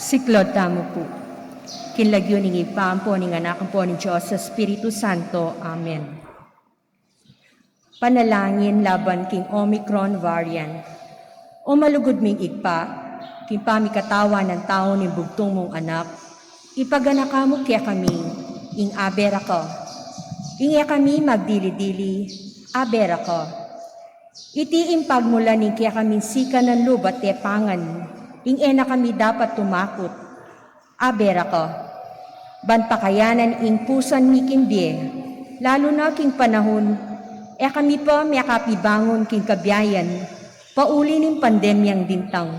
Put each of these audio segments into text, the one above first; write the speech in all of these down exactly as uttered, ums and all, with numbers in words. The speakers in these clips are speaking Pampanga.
Siklaud tamu pu. King lagyu ning Ibpa, ampo ning Anak, ampo ning Dios Espiritu Santo. Amen. Panalangin laban king Omicron variant. O malugud ming Ibpa, king pamikatawan ning tau ning bugtung mung Anak, ipaganaka mu kekami ing Abe Raka. Ing e kami magdili-dili, Abe Raka. Iti ing pagmulan ning kekaming sikanan lub at tepangan, ing e na kami dapat tumakut, Abe Raka. Ban pakayanan ing pusan mi king bie, lalu na king panahun e kami pa mekapibangun king kabiayan, pauli ning pandemyang dintang.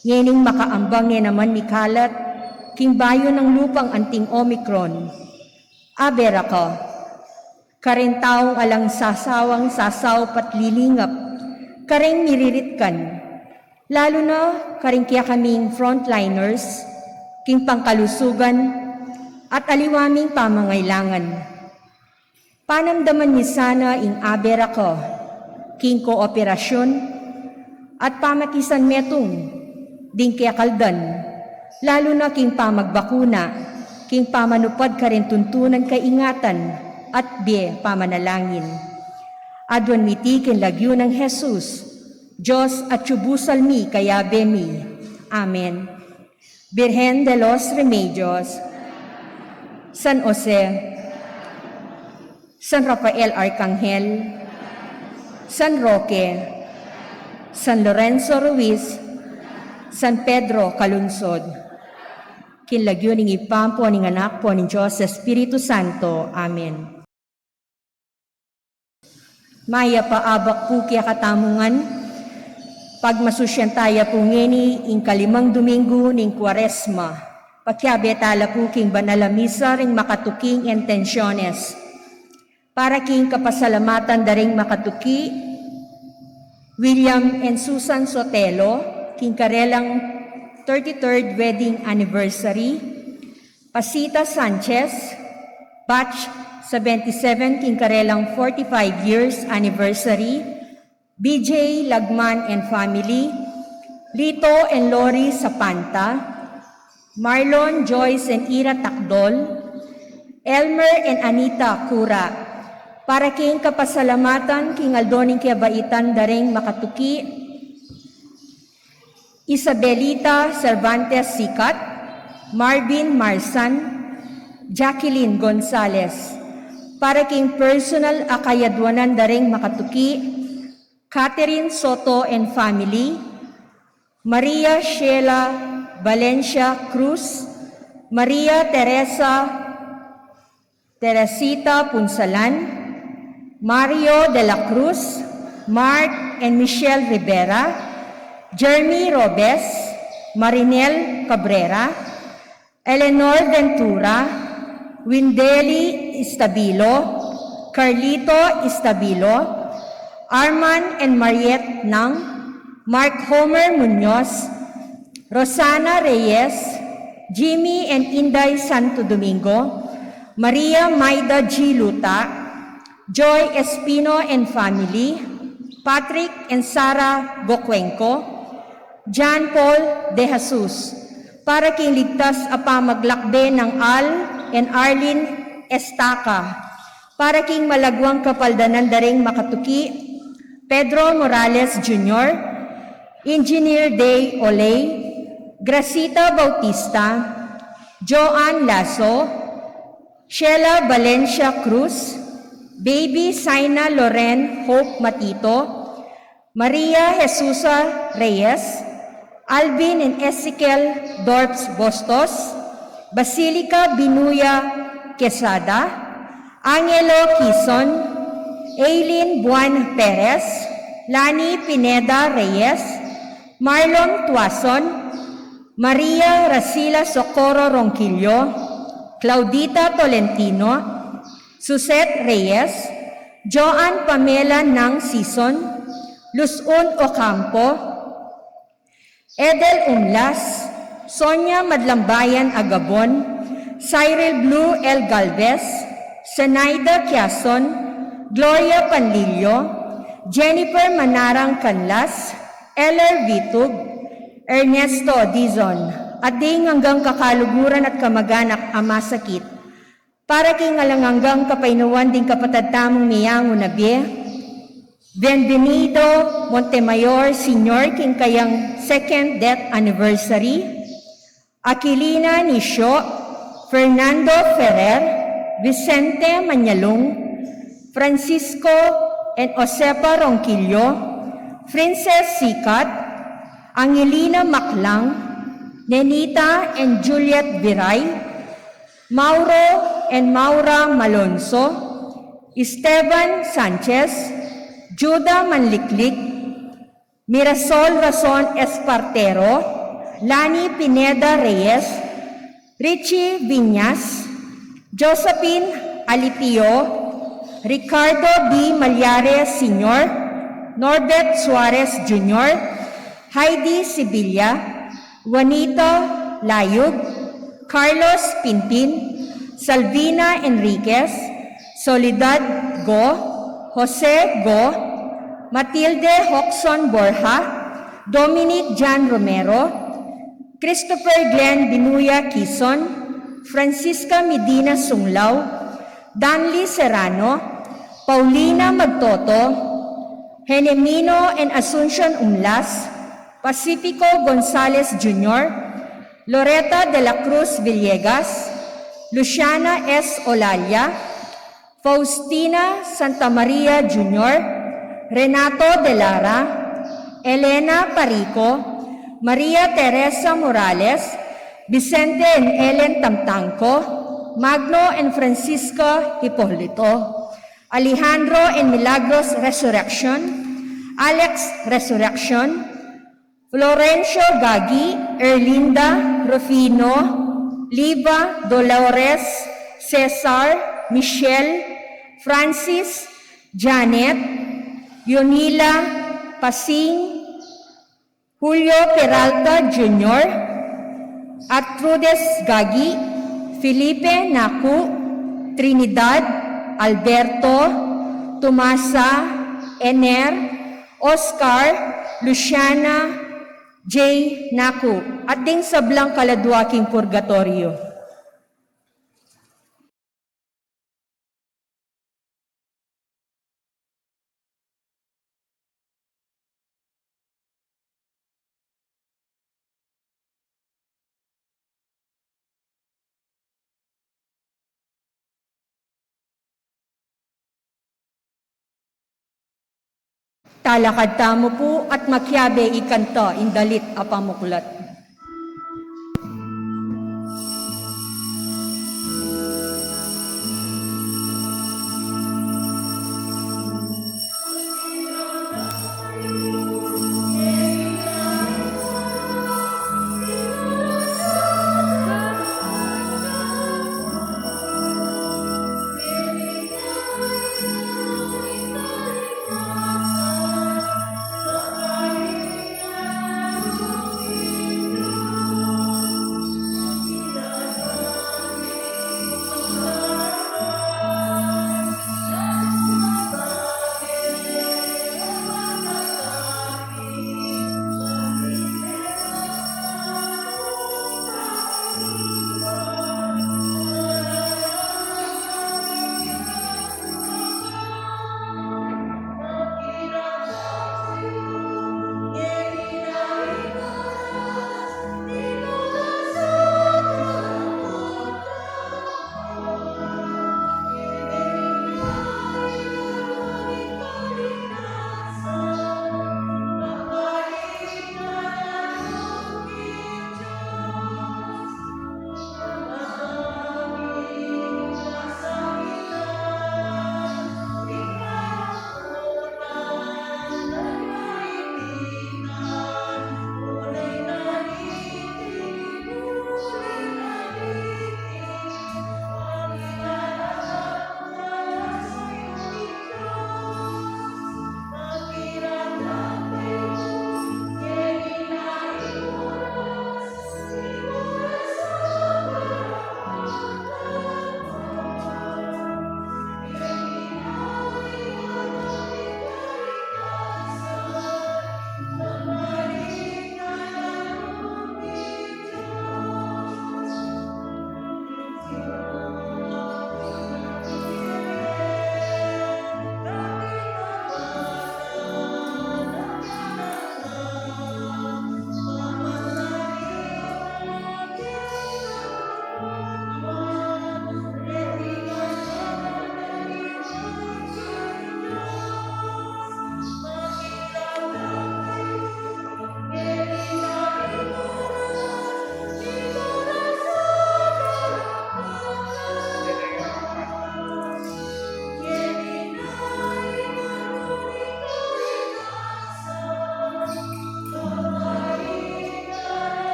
Ngening makaambang e naman mikalat king bayu nang lupang anting Omicron, Abe Raka. Kareng taung alang sasawang sasaup at lilingap kareng miriritkan, lalu na kareng kekaming frontliners king pangkalusugan at aliwa ming pamangailangan. Panamdaman mi sana ing Abe Raka king kooperasyun at pamakisanmetung ding kekaldan, lalu na king pamagbakuna, king pamanupad kareng tuntunan kaingatan at bie pamanalangin. Aduan mi iti king lagyu nang Jesus, Dios at Atyu Busal mi, Kayabe mi. Amen. Virgen de los Remedios, San Jose, San Rafael Arcangel, San Roque, San Lorenzo Ruiz, San Pedro Calungsod. King lagyu ning Ibpa, ampo ning Anak, ampo ning Dios Espiritu Santo. Amen. Mayap a abak pu kekatamu ngan. Pagmasusyan taya pu ngeni ing kalimang Duminggu ning Kuaresma. Pakiabe tala pu king banal a misa ring makatuking intensiones. Para king kapasalamatan da ring makatuki William and Susan Sotelo, king karelang thirty-third wedding anniversary. Pasita Sanchez, batch seventy-seven, king karelang forty-five years anniversary. B J Lagman and family, Lito and Lori Sapanta, Marlon, Joyce and Ira Takdol, Elmer and Anita Cura, para king kapasalamatan king aldo ning kebaitan da ring makatuki, Isabelita Cervantes Sikat, Marvin Marsan, Jacqueline Gonzalez, para king personal a kayaduanan da ring makatuki, Catherine Soto and family, Maria Sheila Valencia Cruz, Maria Teresa Teresita Punsalan, Mario de la Cruz, Mark and Michelle Rivera, Jeremy Robes, Marinel Cabrera, Eleanor Ventura, Windeli Istabilo, Carlito Istabilo, Arman and Mariette Nang, Mark Homer Muñoz, Rosana Reyes, Jimmy and Inday Santo Domingo, Maria Maida G. Luta, Joy Espino and family, Patrick and Sarah Gocuenco, John Paul De Jesus, para king ligtas a pamaglakbe nang Al and Arlene Estaca, para king malaguang kapaldanan da ring makatuki, Pedro Morales Junior, Engineer Day Olay, Gracita Bautista, Joan Lasso, Sheila Valencia Cruz, Baby Saina Loren Hope Matito, Maria Jesusa Reyes, Alvin and Ezekiel Dorps Bostos, Basilica Binuya Quesada, Angelo Quizon, Aileen Buan Perez, Lani Pineda Reyes, Marlon Tuason, Maria Racila Socorro Ronquillo, Claudita Tolentino, Suzette Reyes, Joan Pamela Nang Sison, Luzon Ocampo, Edel Umlas, Sonia Madlambayan Agabon, Cyril Blue L. Galvez, Zenaida Quiason, Gloria Panlilio, Jennifer Manarang Canlas, Eller Vitug, Ernesto Dizon, at ding anggang kakaluguran at kamaganak a masakit, para king alang anggang kapaynawan ding kapatad tamung meyangu na bie. Bienvenido Montemayor Senior king kayang second death anniversary. Aquilina Nisio, Fernando Ferrer, Vicente Mañalung, Francisco and Josefa Ronquillo, Princess Sikat, Angelina Maclang, Nenita and Juliet Viray, Mauro and Maura Malonzo, Esteban Sanchez, Juda Manliklik, Mirasol Rason Espartero, Lani Pineda Reyes, Richie Viñas, Josephine Alipio, Ricardo D. Malyare Senior, Norbert Suarez Junior, Heidi Sibilia, Juanita Layug, Carlos Pintin, Salvina Enriquez, Soledad Go, Jose Go, Matilde Hoxon Borja, Dominic Jan Romero, Christopher Glenn Binuya Kison, Francisca Medina Sunglao, Danley Serrano, Paulina Magtoto, Henemino and Asuncion Umlas, Pacifico Gonzalez Junior, Loretta de la Cruz Villegas, Luciana S. Olalia, Faustina Santa Maria Junior, Renato de Lara, Elena Parico, Maria Teresa Morales, Vicente and Ellen Tamtangco, Magno and Francisca Hipolito, Alejandro and Milagros Resurrection, Alex Resurrection, Florencio Gagi, Erlinda, Rufino, Liva, Dolores, Cesar, Michelle, Francis, Janet, Yonila, Pasing, Julio Peralta Junior, Artrudes Gagi, Felipe Naku, Trinidad, Alberto, Tomasa, Ener, Oscar, Luciana, J. Naku, at ding sablang kaladua king purgatoryo. Talakad tamu pu at makiabe ikanta ing dalit a pamuklat.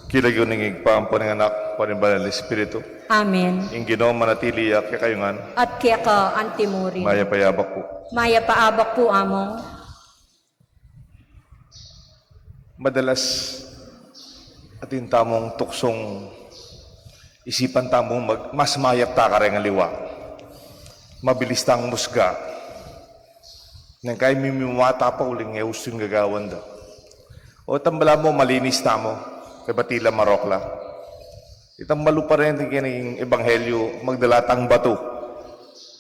King lagyu ning Ibpa, ampo ning Anak, ampo ning Banal a Espiritu. Amen. Ing Ginu manatili ya kekayu ngan. At keka antimurin. Mayap a abak pu. Mayap a abak pu, Among. Madalas, atin tamung tuksung isipan tamung mag-, mas mayap ta kareng aliwa. Mabilis tang musga. Neng kai mimimua ta pa uling e usu ing gagawan da. O itang balamu malinis tamu, e pati la marok la. Itang malu pa rin king ebanghelyu, magdala tang batu.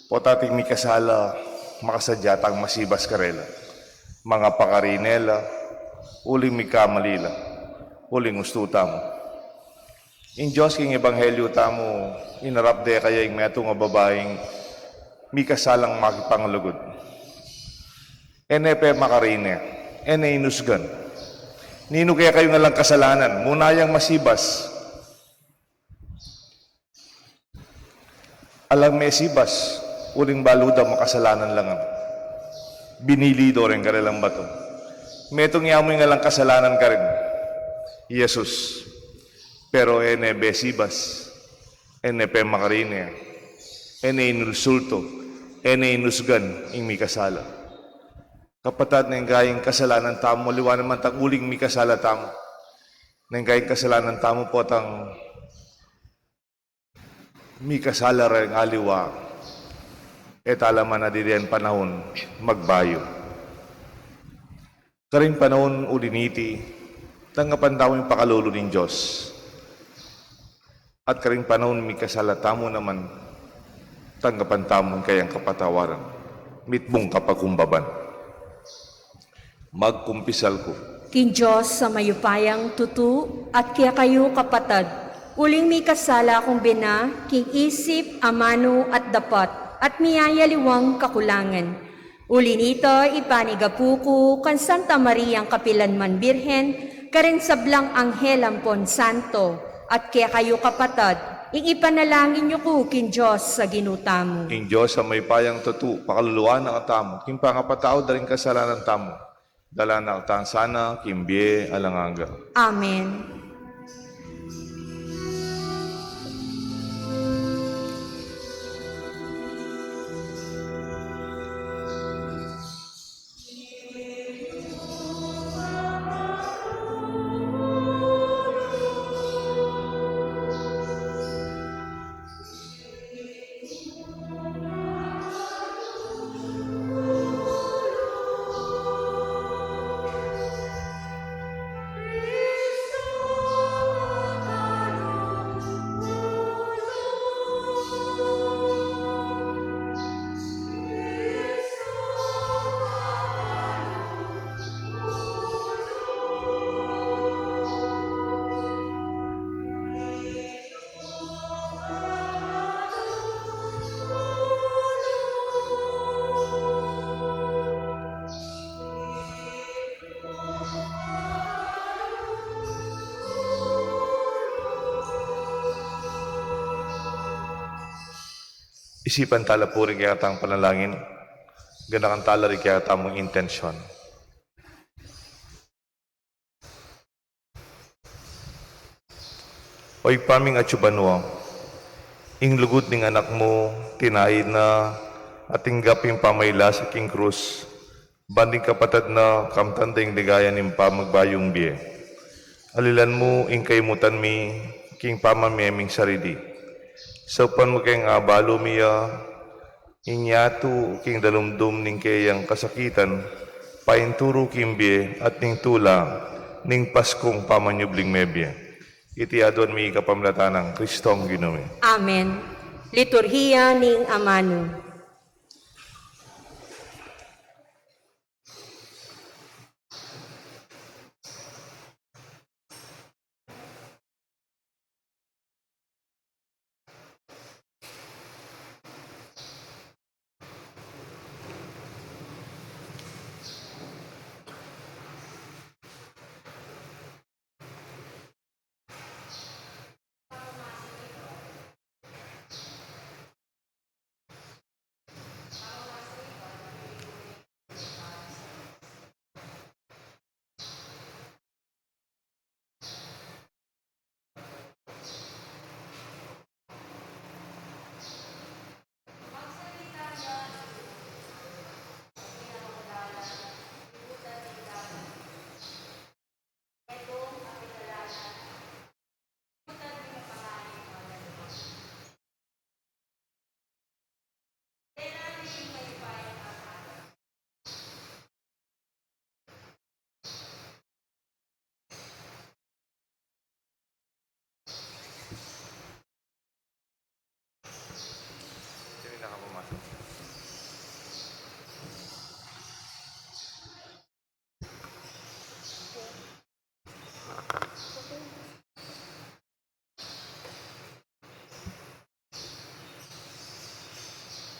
Potang ating mikasala, makasadya tang masibas karela. Mangapakarin la, uling mikamali la, uling ustu tamu. Ing Dios king ebanghelyu tamu, inarap de kaya ing metung a babaing mikasalang makipanglugud. E ne pemakarin, e ne inusgan. Ninu kekayu ing alang kasalanan, muna yang masibas. Alang mesibas, uling balu da makasalanan la ngan. Binili do reng karelang batu. Metung ya mu ing alang kasalanan karin Jesus. Pero e ne besibas, e ne pemakarin, e ne inulsultu, e ne inusgan ing mikasala. Kapatad, neng kai ing kasalanan tamu, aliwa naman tang uling mikasala tamu. Neng kai ing kasalanan tamu potang mikasala reng aliwa, e ta la man adideng panaun magbayu. Karing panaun uli niti, tanggapan tamu ing pakalulu ning Dios. At karing panaun mikasala tamu naman, tanggapan tamu ing kayang kapatawaran. Mitmung kapakumbaban. Magkumpisal ku. King Dios a mayupayang tutu, at kekayu kapatad, uling mikasala kung bina, king isip, amanu, at dapat, at miyayaliwang kakulangan. Uli nita, ipanigapu ku kang Santa Mariang kapilan man Birhen, karing sablang anghel ampon santo, at kekayu kapatad, ing ipanalangin yu ku king Dios a Ginu tamu. Ing Dios a mayupayang tutu, pakaluluan na katamu, king pangapatawad da ring kasalanan tamu, dalan na katamu sana king bie alang angga. Amen. Isipan tala pu ring kekatang panalangin, ganakan tala ring kekatamung intensyon. O Ibpa ming atsu banua, ing lugud ning Anak mu tinaid na at tinggap ing pamailasa king krus, ban ding kapatad na kamtan da ing ligaya ning pamagbayung bie. Alilan mu ing kaymutan mi king pamamie ming sarili. Saupan mu keng abalu mi ya, ing yatu king dalumdum ning keyang kasakitan, painturu king bie at ning tula ning Paskung pamanyubling mebie. Iti aduan mi kapamilatan nang Kristong Ginu mi. Amen. Liturhiya ning Amanu.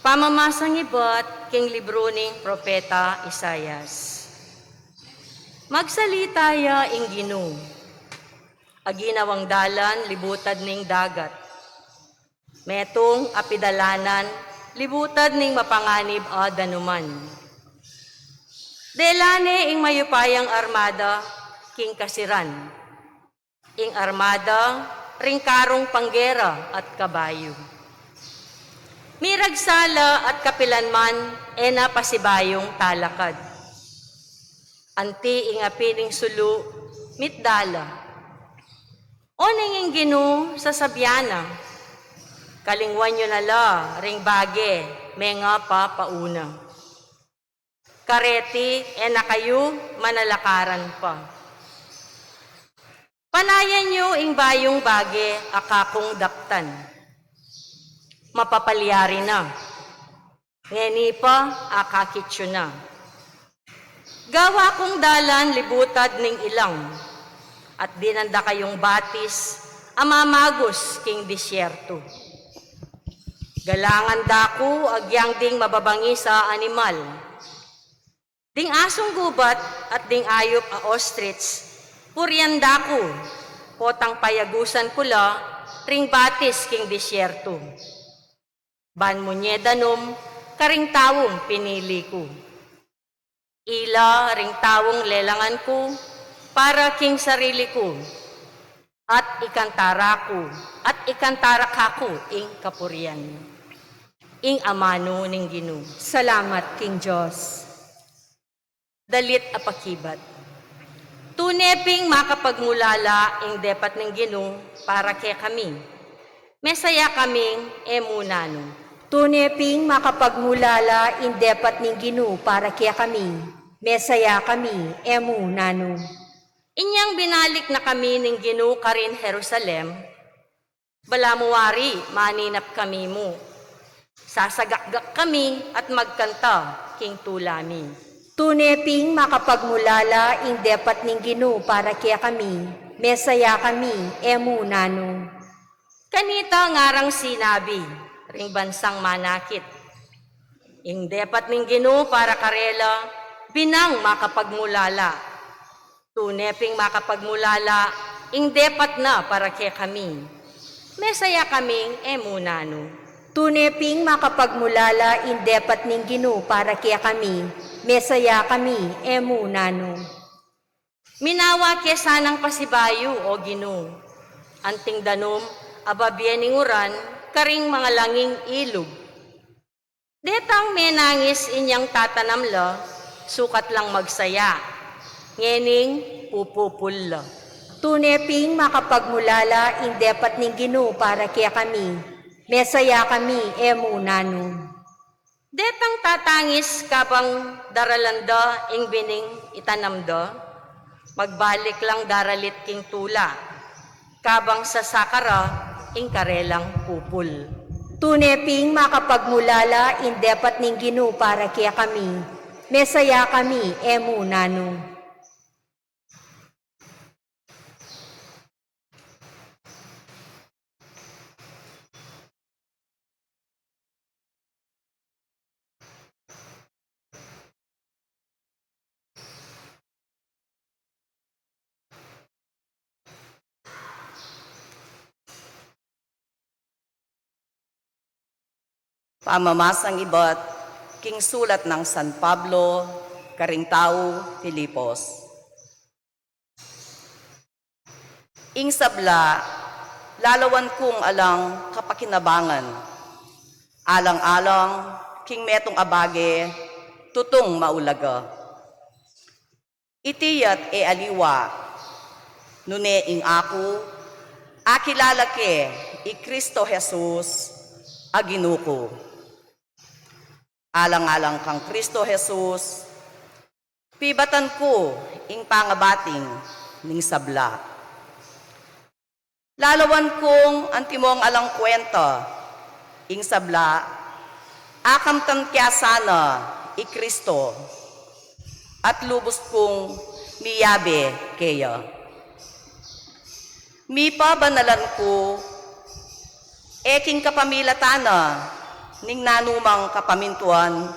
Pamamasang ibat king libru ning Propeta Isaias. Magsalita ya ing Ginu, a ginawang dalan libutad ning dagat, metung a pidalanan libutad ning mapanganib a danuman. Dela ne ing mayupayang armada king kasiran, ing armada ring karung panggera at kabayu. Miragsala at kapilanman e na pasibayung talakad. Anti ing api ning sulu mitdala. Oneng ing Ginu sasabian na, kalingwan yu na la ring bage mengapapauna. Kareti e na kayu manalakaran pa. Panayan yu ing bayung bage a kakung daptan. Mapapalyari na. Ngeni pa akakit yu na. Gawa kung dalan libutad ning ilang, at dinan da kayung batis a mamagus king disyerto. Galangan da ku agyang ding mababangis a animal. Ding asung gubat at ding ayup a ostrich, purian da ku, potang payagusan ku la ring batis king disyerto. Ban mu nye danum karing taung pinili ku. Ila ring taung lelangan ku para king sarili ku, at ikanta ra ku, at ikanta ra kaku ing kapurian. Ing amanu ning Ginu. Salamat king Dios. Dalit a pakibat. Tune ping makapagmulala ing depat ning Ginu para kekami. Mesaya kaming e mu nanu. Tune ping makapagmulala ing depat ning Ginu para kekami. Mesaya kami e mu nanu. Inyang binalik na kami ning Ginu karin Jerusalem, balamu wari maninap kami mu. Sasagakgak kami at magkanta king tula mi. Tune ping makapagmulala ing depat ning Ginu para kekami. Mesaya kami e mu nanu. Kanita ngarang sinabi ring bansang manakit, ing depat ning Ginu para karela binang makapagmulala. Tune ping makapagmulala ing depat na para kekami. Mesaya kaming e mu nanu. Tune ping makapagmulala ing depat ning Ginu para kekami. Mesaya kami e mu nanu. Minawa ke sanang pasibayu, O Ginu, anting danum a babie ning uran karing mangalanging ilug. Detang menangis inyang tatanam la, sukat lang magsaya, ngening pupupul la. Tune ping makapagmulala ing depat ning Ginu para kekami. Mesaya kami e mu nanu. Detang tatangis kabang daralan da ing bining itanam da, magbalik lang daralit king tula, kabang sasaka ra ing karelang pupul. Tune ping makapagmulala ing depat ning Ginu para kekami. Mesaya kami e mu nanu. Pamamasang ibat king sulat nang San Pablo karing tau Filipos. Ing sabla, lalawan kung alang kapakinabangan, alang-alang king metung a bage tutung maulaga. Iti ya't e aliwa, nune ing aku, akilala ke i Kristo Jesus a Ginu ku. Alang-alang kang Kristo Jesus, pibatan ku ing pangabating ning sabla. Lalawan kung antimong alang kwenta ing sabla, akamtan kya sana i Kristo, at lubus kung miyabe keya. Mipabanalan ku, e king kapamilatan na ning nanumang kapamintuan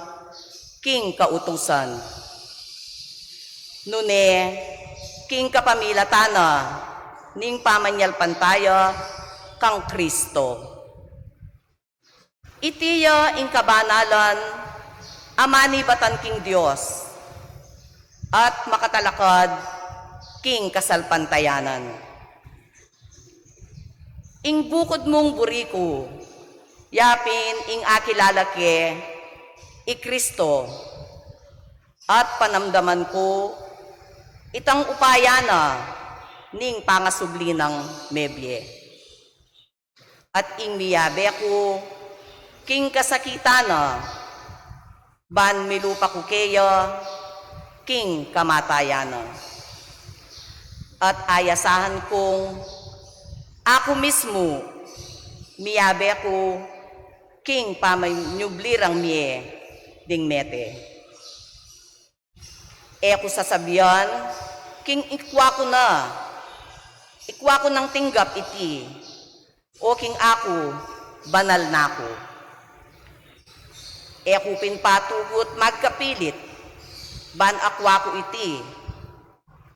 king kautusan, nune king kapamilatan na ning pamanyalpantaya kang Kristo. Iti ya ing kabanalan a manibatan king Dios at makatalakad king kasalpantayanan. Ing bukud mung buri ku, yapin ing akilala ke i Kristo, at panamdaman ku itang upaya na ning pangasubli nang mebie. At ing miyabe ku king kasakitan na, ban milupa ku keya king kamatayan na. At ayasahan kung aku mismu miyabe ku king pamanyubli rang mie ding mete. E ku sasabian king ikwa ku na, ikwa ku nang tinggap iti, o king aku banal na ku. E ku pin patugut magkapilit ban akwa ku iti,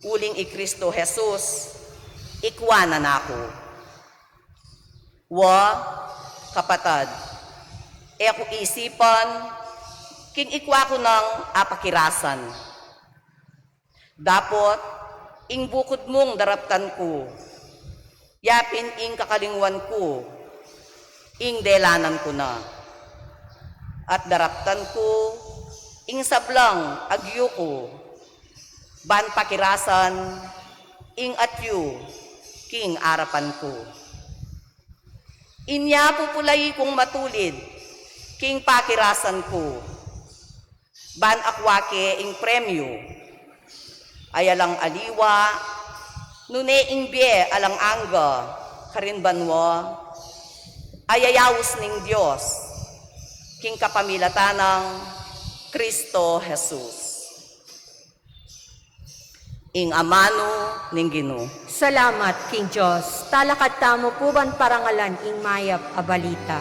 uling i Kristo Jesus ikwa na naku. Wa, kapatad, e ku isipan king ikwa ku nang apakirasan. Dapot ing bukud mung daraptan ku, yapin ing kakalingwan ku, ing delanan ku na. At daraptan ku ing sablang agyu ku, ban pakirasan ing atyu king arapan ku. Inya pupulai kung matulid king pakirasan ku, ban akwa ke ing premyu a alang aliwa, nune ing bie alang angga karin banua, a yayaus ning Dios king kapamilatan nang Kristo Jesus. Ing amanu ning Ginu. Salamat king Dios. Talakad tamu pu ban parangalan ing mayap a balita.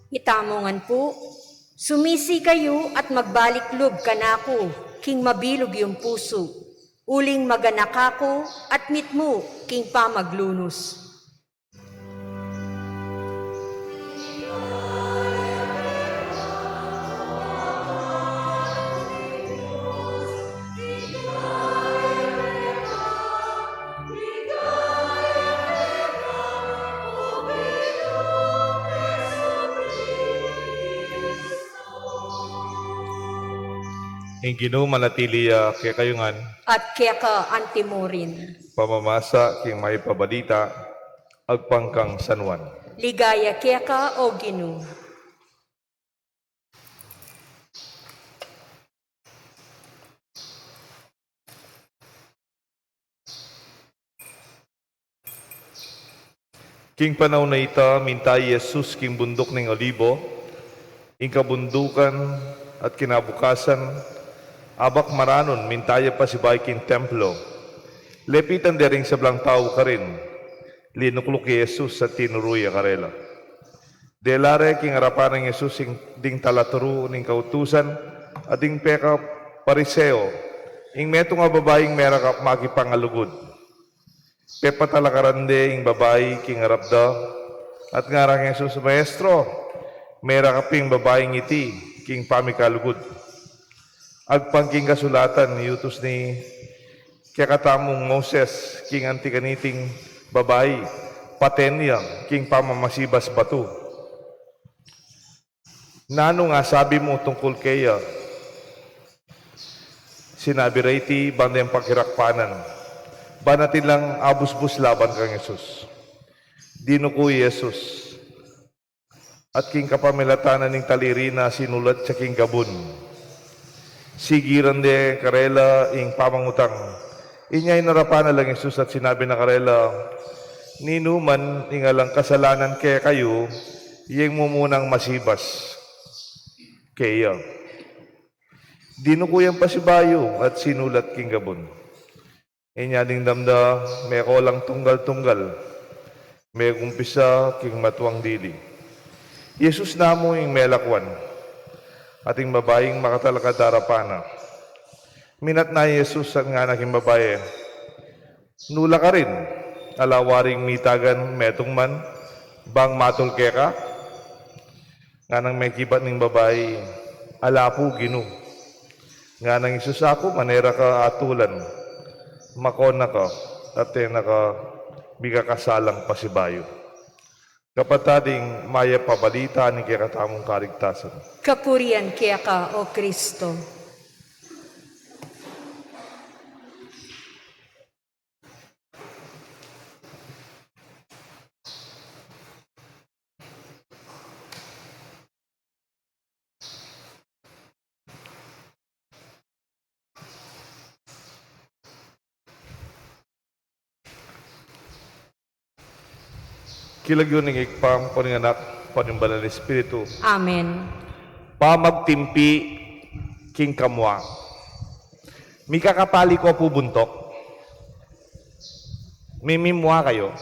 Itamu ngan pu, sumisi kayu at magbalik lub kanaku king mabilug yung pusu, uling maganaka ku at mitmu king pamaglunus. Ing Ginu manatili ya kekayu ngan. At keka antimurin. Pamamasa king mayap a balita agpang kang San Juan. Ligaya keka, o Ginu. King panaun a ita, minta i Jesus king bunduk ning Olibo, ing kabundukan at kinabukasan, abak maranun, minta ya pasibayu king templo. Lepitan de ring sablang tau karin, linukluk i Jesus at tinuru ya karela. Dela re king arapan nang Jesus ing ding talaturu ning kautusan at ding peka Pariseo, ing metung a babaing merakap makipangalugud. Pepatalakaran de ing babai king arap da, at ngara nang Jesus, "Maestro, merakap ing babaing iti king pamikalugud. Agpang king kasulatan, iutus ne kekatamung Moses king anti kaniting babai, paten ya king pamamasibas batu." "Nanu ing asabi mu tungkul keya?" Sinabi ra iti bang deng pakirakpanan. Ban atin lang abusbus laban kang Jesus. Dinuku i Jesus, at king kapamilatan na ning taliri na, sinulat ya king gabun. Sigiran de karela ing pamangutang. Inya inarapan na lang Jesus at sinabi na karela, "Ninuman ing alang kasalanan kekayu, iyeng mumunang masibas keya." Dinuku yang pasibayu at sinulat king gabun. Inya ding damdam, meko lang tunggal-tunggal, megumpisa king matuang dili. Jesus namu ing melakwan, at ing babaing makatalakad arapan na. Minatna i Jesus at ngana king babai, "Nu la karin? Ala waring mitagan metung man bang matul keka?" Ngana ning mekibat ning babai, "Ala pu, Ginu." Ngana nang Jesus, "Aku man e ra ka atulan. Mako na ka, at e na ka mikakasalang pasibayu." Kapatad, ing mayap a balita ning kekatamung kaligtasan. Kapurian keka, O Kristo. King lagyu ning Ibpa, ampo ning Anak, ampo ning Banal a Espiritu. Amen. Pamagtimpi king kamua. Mikakapali ko pu buntuk. Mimimua kayu.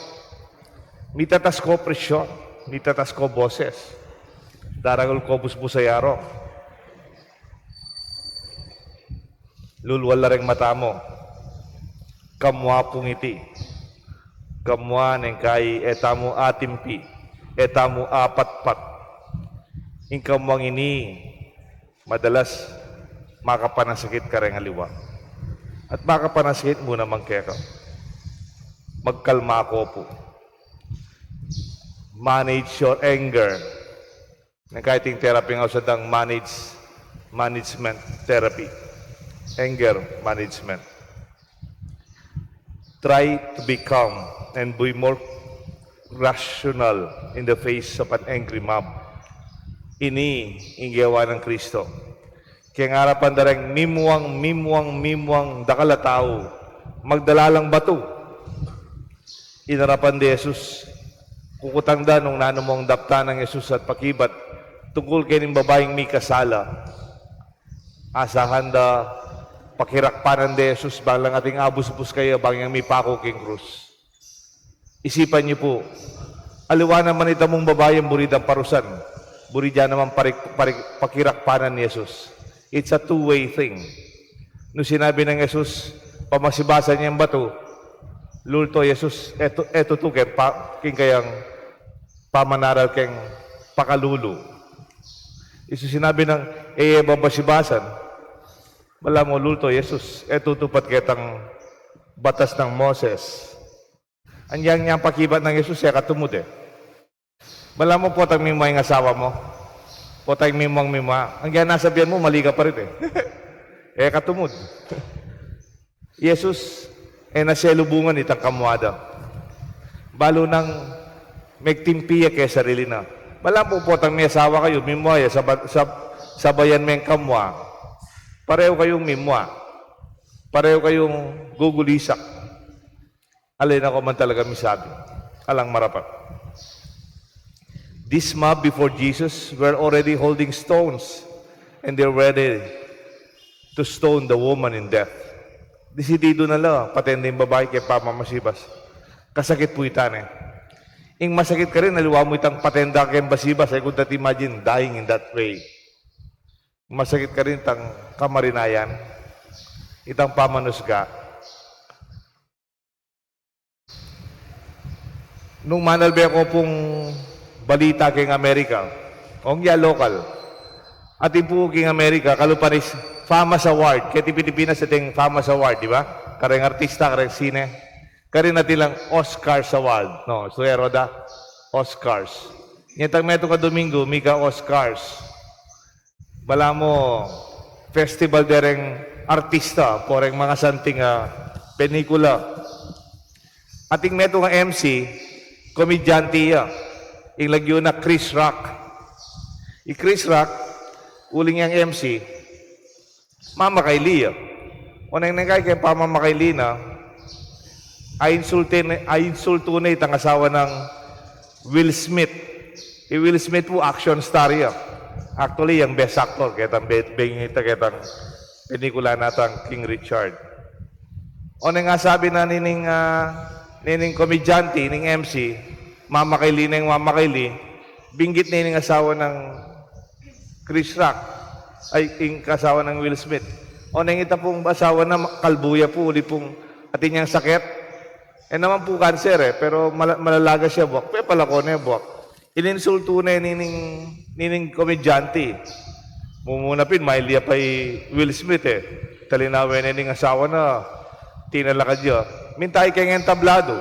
Mitatas ko presyon, mitatas ko boses. Daragul ko busbus a yaro. Lulwal la reng mata mu. Kamua pung iti. Kamua neng kai e tamu atimpi, e tamu apatpat. Ing kamuang ini, madalas makapanasakit kareng aliwa. At makapanasakit mu naman keka. Magkalma ko pu. Manage your anger. Neng kai ing therapy nga ausan dang manage, management therapy. Anger management. Try to be calm and be more rational in the face of an angry mob. Ini ing gewa nang Kristo. Keng arapan da reng mimuang, mimuang, mimuang dakal a tau, magdala lang batu. Inarapan de Jesus. Kukutang da nung nanu mung daptan nang Jesus at pakibat tungkul kening babaing mikasala. Asahan da pakirakpanan de Jesus bang lang ating abusbus kaya bang yang mipaku king krus. Isipan yu pu, aliwa naman itamung babai yang buri dang parusan, buri da naman parik-, parik-, pakirakpanan ni Jesus. It's a two-way thing. Nung sinabi nang Jesus, pamasibasan yang batu, lulto Jesus, e tu-, e tutu keng pa-, keng kayang pamanaral keng pakalulu. Isu sinabi nang, e, e babasibasan, balamu lulto Jesus, e tutupat ketang batas nang Moses. Anyang nyang pakibat nang Jesus, e katumud e. Balamu potang mimua ing asawa mu. Potang mimuang mimua. Anyang nasabian mu, mali ka pa rin e. E katumud. Jesus, e na selubungan itang kamua da. Balu nang megtimpi ya keng sarili na. Balamu potang miasawa kayu, mimua ya, saba-, sab-, sabayan me ing kamua. Parehu kayung mimua. Parehu kayung gugulisak. Ala, e na ko man talaga misabi. Alang marapat. This mob before Jesus were already holding stones, and they're ready to stone the woman in death. Desididu na la paten da ing babai keng pamamasibas. Kasakit pu ita ne. Ing masakit karin, aliwa mu itang paten da keng basibas, I could not imagine dying in that way. Masakit karin itang kamarinayan, itang pamanusga. Nung manalbe ko pung balita keng Amerika, ong ya lokal. Atin pu keng Amerika, kalupa ning FAMAS Award. Keti Pilipinas ating FAMAS Award, di ba? Kareng artista, kareng sine. Karin atin lang Oscars Award. No, suero da. Oscars. Nyentang metung a Domingo, mika Oscars. Balamu festival dereng artista, poreng mangasanting a penikula. Ating metung a M C, komedyante ya. Ing lagyu na Chris Rock. I Chris Rock, uling yang M C, mamakaili ya. Oneng neng kai keng pamamakaili na, ainsultu ne, ainsultu ne itang asawa nang Will Smith. I Will Smith pu action star ya. Actually, yang best actor, ketang be-, bengeta ketang penikula na tang King Richard. Oneng asabi na nining, ah, nining komedyante, ning M C, mamakaili neng mamakaili, binggit ne ning asawa nang Chris Rock, ay, ing asawa nang Will Smith. Oneng ita pung asawa na ma-, kalbu ya pu, uli pung atin yang sakit. E naman pu kanser e, pero mala-, malalagas ya buak. Pepalako ne buak. Ininsultu ne nining, nining komedyante. Mumuna pin, maili ya pa i Will Smith e. Talinawe ne ning asawa na, tinalakad ya. Minta ya keng entablado.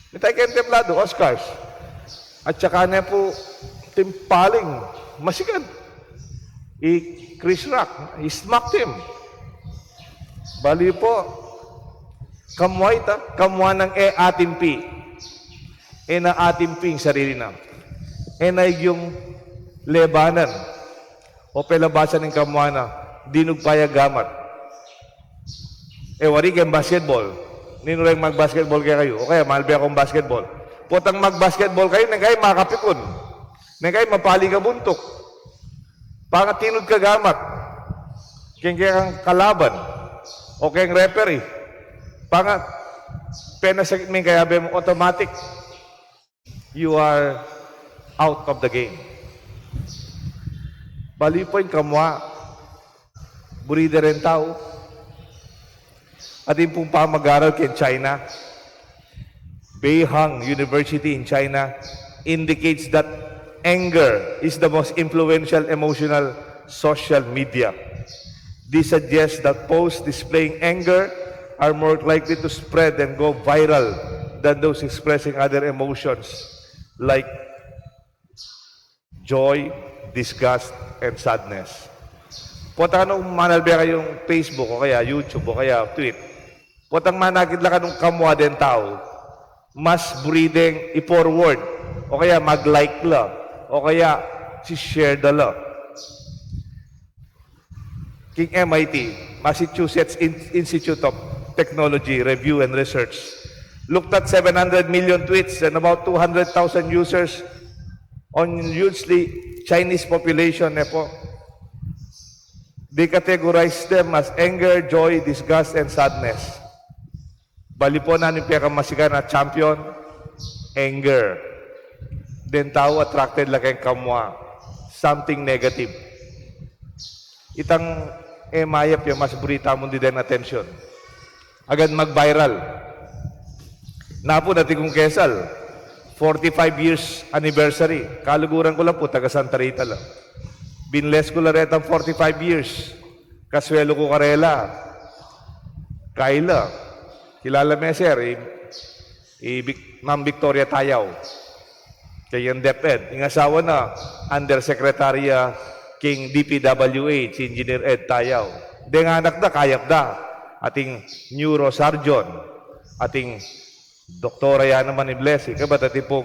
Minta ya keng entablado, Oscars. At saka ne pu, timpaling, masikan. I Chris Rock, he smacked him. Bali pu, kamua ita, kamua nang e atimpi. E na atimpi ing sarili na. E na igyung lebanan. O pelabasan ing kamua na, dinugpa ya gamat. E wari keng basketball. Ninu reng magbasketball kekayu? O kaya, manalbe kung basketball. Potang magbasketball kayu, neng kai makapikun. Neng kai mapali ka buntuk. Panga tinud ka gamat. Keng kekang kalaban. O keng referee. Panga penasakit me ing kayabe mu, automatic, you are out of the game. Bali pu ing kamua, buri de reng tau. Atin pung pamag-aral keng China, Beihang University in China indicates that anger is the most influential emotional social media. This suggests that posts displaying anger are more likely to spread and go viral than those expressing other emotions like joy, disgust, and sadness. Potang manalbe kayung Facebook o kaya YouTube o kaya tweet, potang manakit la kanung kamua deng tau, mas buri deng i-forward o kaya mag-like la o kaya si-share da la. King M I T, Massachusetts In-, Institute of Technology Review and Research looked at seven hundred million tweets and about two hundred thousand users on hugely Chinese population, ne po. They categorize them as anger, joy, disgust, and sadness. Bali po, nanu ing pekamasikan a champion? Anger. Deng tau attracted la keng kamua. Something negative. Itang e mayap ya, mas buri tamung diden atensyon. Agad mag-viral. Napu, atin kung kesal, forty-five years anniversary. Kaluguran ku la pu, taga Santa Rita la. Binles ku la retang forty-five years. Kaswelu ku karela. Kayla. Kilala me, sir, i, i Vic-, Ma'am Victoria Tayaw. Keng DepEd. Ing asawa na, undersecretary ya king D P W H, Engineer Ed Tayaw. Deng anak da, kayap da. Ating neurosurgeon. Ating doktora ya naman i Blessy. Kaybat atin pung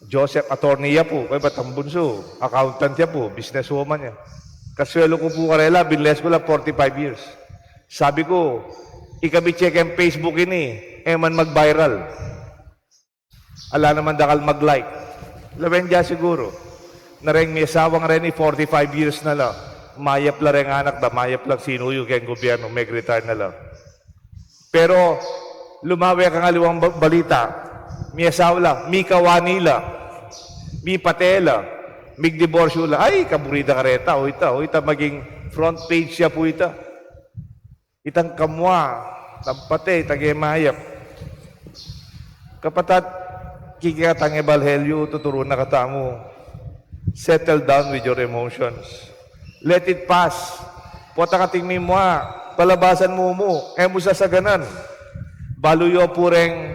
Joseph, attorney ya pu, kaybat ang bunsu, accountant ya pu, businesswoman ya. Kaswelu ku pu karela, binles ku la forty-five years. Sabi ku, ikabit ye keng Facebook ini, e man mag-viral. Ala naman dakal mag-like. Lawen da siguru. Na reng miasawang reni, forty-five years na la. Mayap la reng anak da, mayap lang sinuyu keng gobyernu, meg-retire na la. Pero lumawe kang aliwang ba-, balita, miasawa la, mikawani la, mipate la, migdiborsyu la. Ay, kaburi da kareta, o ita, o ita maging front page ya pu ita. Itang kamua, itang pate, itang e mayap. Kapatad, kiki, itang ebanghelyu, tuturu na katamu. Settle down with your emotions. Let it pass. Potang ating mimua, palabasan mu mu, e mu sasaganan. Balu yu pu reng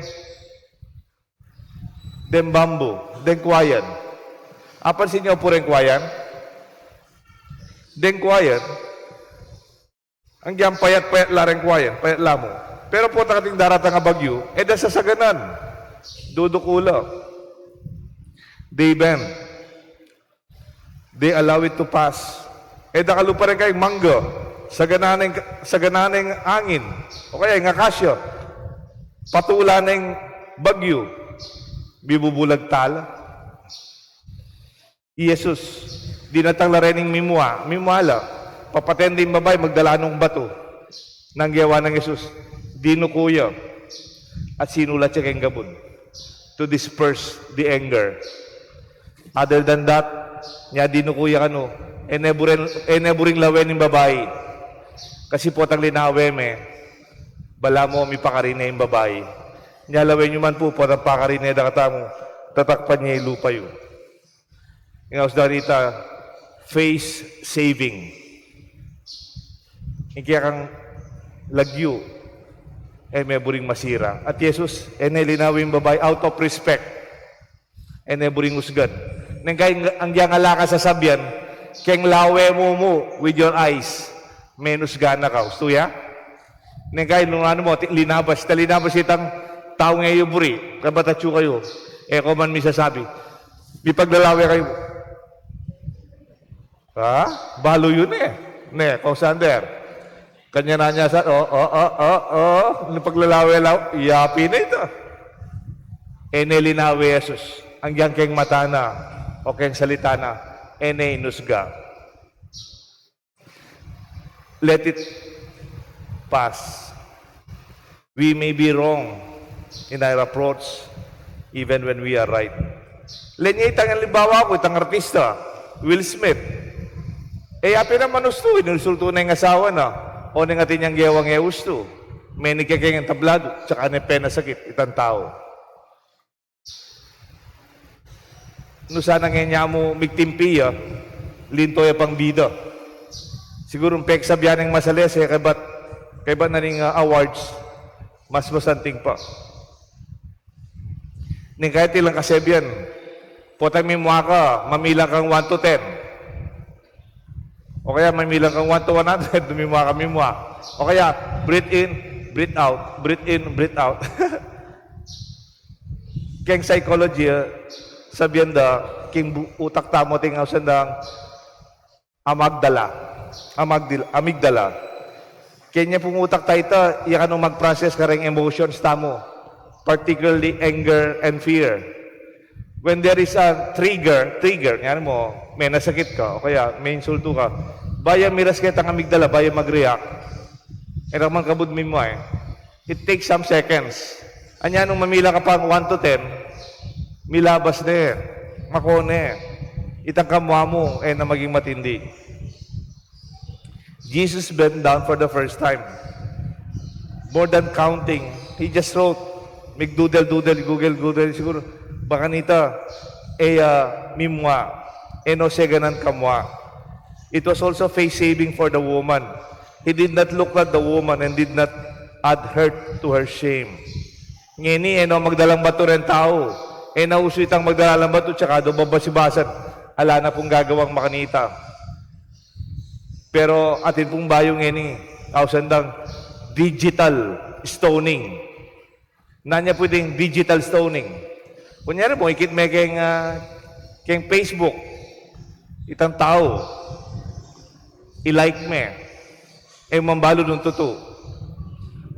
deng bambu, deng kuayan. Apansin yu pu reng kuayan? Deng choir, anggiyang payat-payat la reng choir, payat la mu. Pero potang ating daratang a bagyu, e da sasaganan. Duduku la. They bend. They allow it to pass. E da kalupa reng kayang mangga, sagana neng, sagana neng angin, o kaya ing akasya, patula neng bagyu, bibubulag tala. I Jesus, dinatang la rening mimua, mimua la, papaten ding babai, magdala nung batu. Nung gewa nang Jesus, dinuku ya, at sinulat ya keng gabun to disperse the anger. Other than that, nya dinuku ya kanu, e ne buring, e ne buring lawen ing babai. Kasi potang linawe me, balamu mipakarine ing babai. Nya lawen yu man pu, potang pakarine da katamu, tatakpan ye ing lupa yu. Ing aus da rita, face saving. Ing kekang lagyu, e me buring masira. At Jesus, e ne linawe ing babai out of respect. E ne buring usgan. Neng kayang, anggiyang ala ka sasabian, keng lawe mu mu with your eyes, menusgan na ka. Ustu ya? Neng kayang nung anu mu, ti-, linabas, ta linabas itang tau ngeyu buri, kabat atyu kayu. E ko man misasabi, mipaglalawe kayu. Ha? Balu yu ne. Ne, kong Sander. Kanya na nya sa, o, o, o, o, o, nung paglalawe-lawe, yapi na ita. E ne linawe Jesus, anggiyang keng mata na, o keng salita na, e ne inusga. Let it pass. We may be wrong in our approach, even when we are right. Lenya itang alimbawa ku, itang artista, Will Smith. E, yapin a manustu, inusultu na ing asawa na, o neng atin yang gewang e ustu. Menikekeng entabladu, tsaka ne penasakit itang tau. Nung sana ngeni mu migtimpi ya, linto ya pang bida. Siguru peksabian neng masalese, kaybat, kaybat na ning, ah, awards, mas masanting pa. Neng kaya tilang kasebian, potang mimua ka, mamilang kang one to ten. O kaya mamilang kang one to one hundred, mimua ka, mimua. O kaya, breathe in, breathe out, breathe in, breathe out. Keng psychology, ah, sabian da, keng bu-, utak tamu, atin ausan dang amygdala. Amygdil-, amygdala. Kenya pung utak ta ita, iya kanu mag-process kareng emotions tamu, particularly anger and fear. When there is a trigger, trigger, ngeni mu, menasakit ka, o kaya meinsultu ka, baya miras ketang amygdala, baya mag-react. E na man kabud mimua e. It takes some seconds. Anya nung mamila ka pang one to ten, milabas ne, makone. Itang kamua mu, e na maging matindi. Jesus bent down for the first time. More than counting, he just wrote. Mig-doodle-doodle, Google-Google, siguru. Baka nita, e, ah, mimua, e no seganan kamua. It was also face-saving for the woman. He did not look at the woman and did not add hurt to her shame. Ngeni, e no magdalang batu reng tau. E na usu itang magdalang batu, tsaka do babasibasan. Ala na pung gagawang makanita. Pero atin pung bayu ngeni, ausan dang digital stoning. Nanu ya pu iting digital stoning? Kunyari mu, ikit me keng, ah, keng Facebook itang tau, i-like me, e mu man balu nung tutu.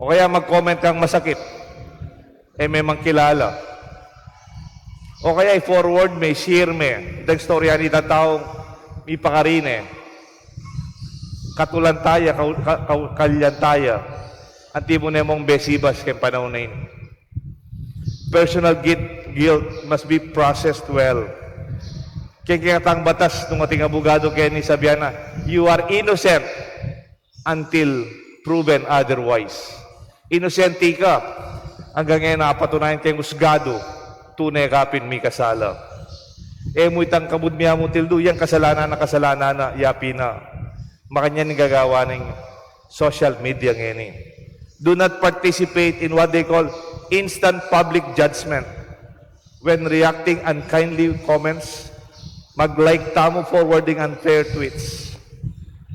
O kaya mag-comment kang masakit, e me man kilala. O kaya i-forward me, i-share me itang istorya nitang taung mipakarine. Katulan taya, kau-, ka-, kau-, kalyan taya. Antimo ne mung besibas keng panaun a ini. Personal guilt, guilt must be processed well. Keng kekatang batas, nung ating abugadu keni, sabian na, "You are innocent until proven otherwise." Inosente ka anggang e na patunayan keng usgadu, tune ka pin mikasala. E mu itang kabud mi amu tildu, yang kasalanan na, kasalanan na, yapi na. Makanyan ing gagawan ning social media ngeni. Do not participate in what they call instant public judgment. When reacting unkindly comments, mag-like tamu forwarding unfair tweets.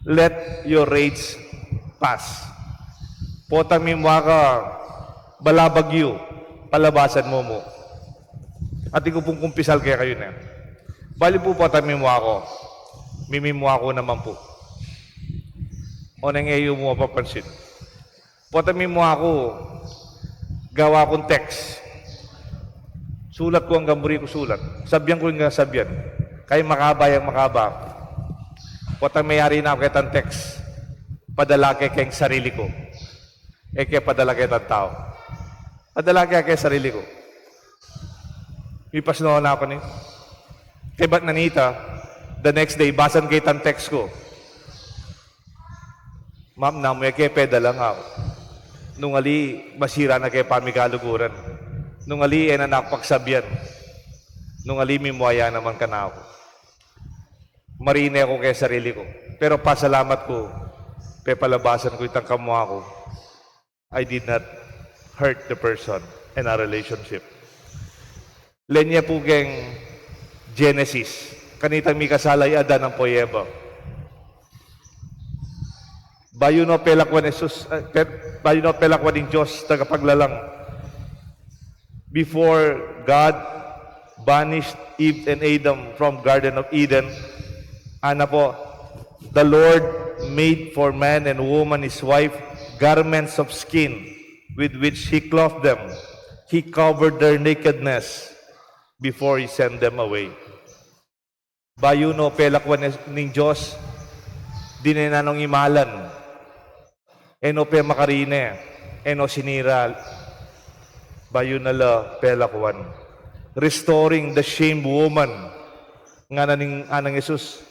Let your rage pass. Potang mimua ka balabagyu, palabasan mu mu. Atin ku pung kumpisal kekayu ne. Bali pu, potang mimua ku, mimimua ku naman pu. Oneng e yu mu mapapansin. Potang mimua ku, gawa kung text. Sulat ku anggang buri ku sulat. Sabyan ku anggang sabyan. Kaya makaba yang makaba. Potang meyari na ku ketang text, padala ke keng sarili ku. E ke padala ketang tau. Padala ke keng sarili ku. Mipasno na ku ni. Kaybat nanita, the next day, basan ke itang text ku. Ma'am, namu e ke pedala, ngana ku. Nung ali, masira na ke pamikaluguran. Nung ali, e na ku pagsabyan. Nung ali, mimua ya naman kanaku. Marine ku keng sarili ku. Pero pasalamat ku, pepalabasan ku itang kamua ku. I did not hurt the person and our relationship. Leni pu keng Genesis, kanitang mikasala i Adan ampo i Eva. Bayu no pelakwan Jesus, eh, pe-, bayu no pelakwan ning Dios, tagapaglalang. Before God banished Eve and Adam from Garden of Eden, ana pu, "The Lord made for man and woman his wife garments of skin with which he clothed them. He covered their nakedness before he sent them away." Bayu no pelakwan ning Dios, dine na nong imalan. E no pe makarine, e no sinira. Bayu na la pelakwan. Restoring the shamed woman. Ngana ning, ngana nang Jesus,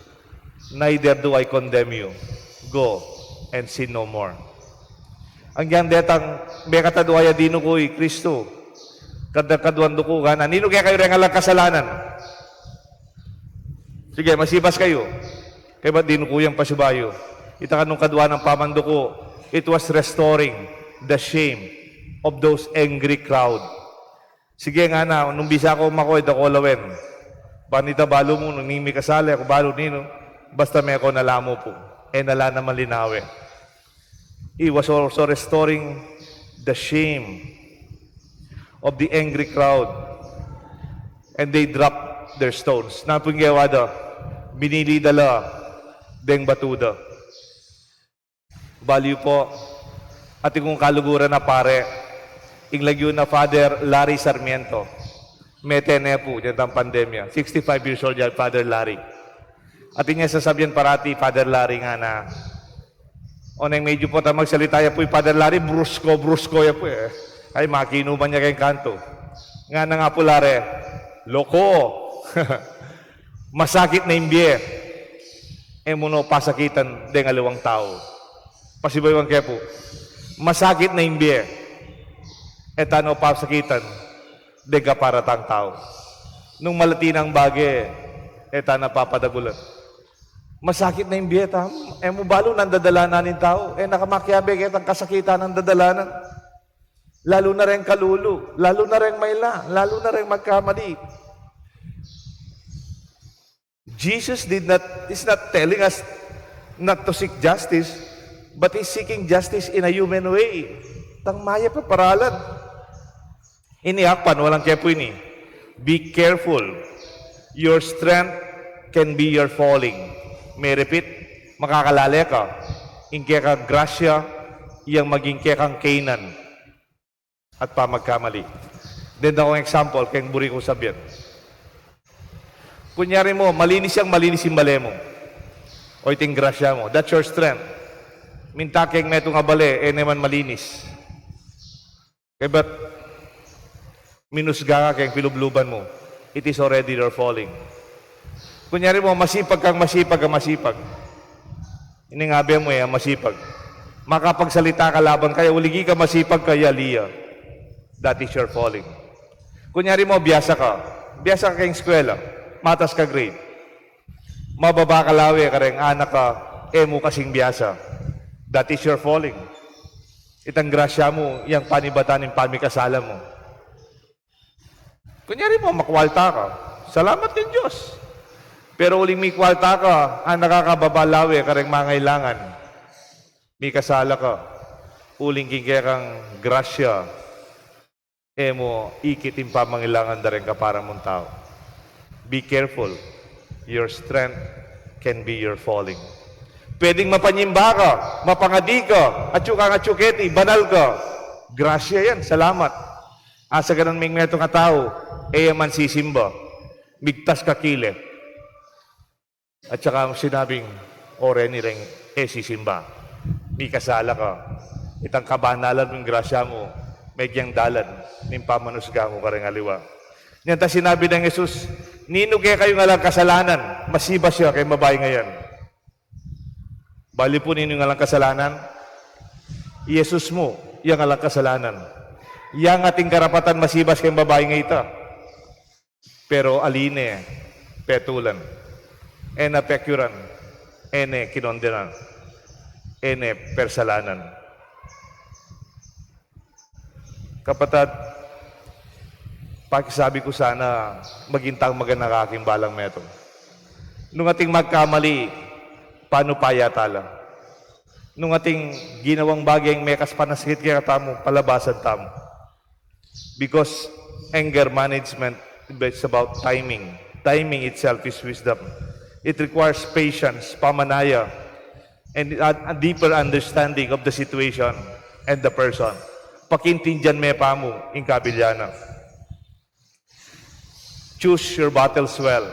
"Neither do I condemn you. Go and sin no more." Agyang detang mekatadua ya dinuku i Kristu, kekaduang duku, ngana, "Ninu kekayu reng alang kasalanan?" Sige, masibas kayu. Kaybat dinuku yang pasibayu. Ita ka nung kaduang pamanduku, it was restoring the shame of those angry crowd. Sige, ngana, nung bisa ku mako, e da ko lawen. Ban ita balu mu, nung ning mikasala, e ku balu ninu, basta meko na la mu pu. E na la naman linawe. He was also restoring the shame of the angry crowd. And they dropped their stones. Nanu pung gewa da? Binili da la deng batu da. Bali pu, atin kung kaluguran a pare, ing lagyu na Father Larry Sarmiento. Mete ne pu detang pandemya. Sixty-five years old ya, Father Larry. Atin yang sasabyan parati, Father Larry, ngana. Oneng medyu potang magsalita ya pu i Father Larry, brusko, brusko ya pu e. Ay, makinuman ya keng kantu. Ngana, ngana pu, Larry, "Loko! Masakit na ing bie. E mu no pasakitan deng aliwang tau." Pasibayu ku ke pu, masakit na ing bie. E ta no pasakitan deng kaparatang tau. Nung malati nang bage, e ta na papadagulan. Masakit na ing bie tamu. E mu balu nanu dadalanan ning tau. E na ka makiabe ketang kasakitan a dadalanan. Lalu na reng kalulu, lalu na reng maila, lalu na reng magkamali. Jesus did not, is not telling us not to seek justice, but he's seeking justice in a human way. Tang mayap a paralan. Ini akpan, walang kepu ini. Be careful. Your strength can be your falling. May I repeat, makakalale ka. Ing kekang grasya, yang maging kekang kainan at pamagkamali. Deng dakong example, keng buri kung sabyan. Kunyari mu, malinis yang malinis ing bale mu. O iting grasya mu. That's your strength. Minta keng metung a bale, e ne man malinis. Kaybat minusga ka keng pilubluban mu. It is already your falling. Kunyari mu, masipag kang masipag a masipag. Ining abe mu e, a masipag. Makapagsalita ka laban kaya, uligi ka masipag kaya, liya. That is your falling. Kunyari mu, biasa ka. Biasa ka keng eskwela. Matas ka grade. Mababa ka lawe kareng anak ka, e mu kasing biasa. That is your falling. Itang grasya mu, yang panibatan ning pamikasala mu. Kunyari mu, makwalta ka. Salamat keng Dios. Pero uling mikwalta ka, a nakakababa lawe kareng mangailangan. Mikasala ka, uling king kekang grasya, e mu ikit ing pamangailangan da reng kapara mung tau. Be careful. Your strength can be your falling. Pwedeng mapanyimba ka, mapangadi ka, atyu kang atyu keti, banal ka. Grasya yan, salamat. Asagana ming metung a tau, e ya man sisimba. Migtas ka kile. At saka mu sinabing, "O reni reng e sisimba. Mikasala ka. Itang kabanalan mung grasya mu, medyang dalan ning pamanusga mu kareng aliwa." Nyang ta sinabi nang Jesus, "Ninu kekayu ing alang kasalanan?" Masibas ya keng babaing yan. Bali pu ninu ing alang kasalanan? I Jesus mu, yang alang kasalanan. Yang ating karapatan masibas keng babaing ita. Pero ali ne petulan, e na pekyuran, e ne kinondenan, e ne persalanan. Kapatad, pakisabi ku sana, maging tang maganaka king balang metung. Nung ating magkamali, panupaya tala. Nung ating ginawang bagay a mekas panasakit kekatamu, palabasan tamu. Because anger management, it's about timing. Timing itself is wisdom. It requires patience, pamanaya, and a, a deeper understanding of the situation and the person. Pakintindian me pamu ing kabilyan na. Choose your battles well.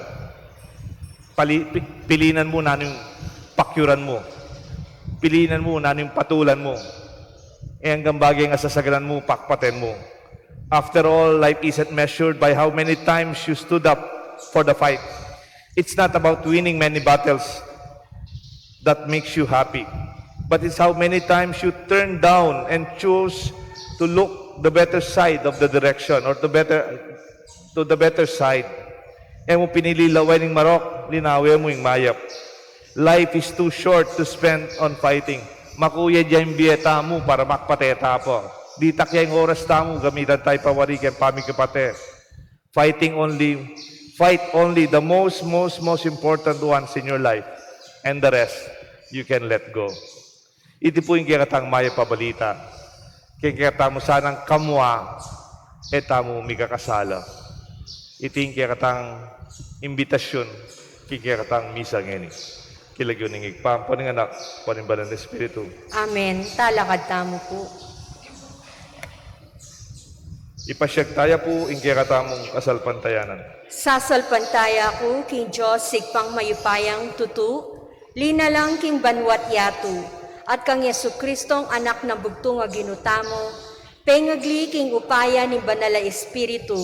Pali-, pi-, pilinan mu nanu ing pakyuran mu. Pilinan mu nanu ing patulan mu. E anggang bagay a sasagaran mu, pakpaten mu. After all, life isn't measured by how many times you stood up for the fight. It's not about winning many battles that makes you happy, but it's how many times you turn down and choose to look the better side of the direction, or to better, to the better side. E mu pinili lawen ing marok, linawe mu ing mayap. Life is too short to spend on fighting. Maku ya ing bie tamu para makpate ta pa. Ditak ya ing oras tamu, gamitan ta pa wari keng pamikipate. Fighting only, fight only the most, most, most important ones in your life, and the rest, you can let go. Iti pu ing kekatang mayap a balita. Keng kekatamu sanang kamua, e tamu mikakasala. Iti ing kekatang imbitasyun, keng kekatang misa ngeni. King lagyu ning Ibpa, ampo ning Anak, ampo ning Banal a Espiritu. Amen. Talakad tamu pu. Ipasyag taya pu ing kekatamung kasalpantayanan. Sasalpantaya ku king Dios Ibpang mayupayang tutu, linalang king banua't yatu, at kang Jesucristong Anak nang bugtung a Ginu tamu, pengagli king upaya ning Banal a Espiritu,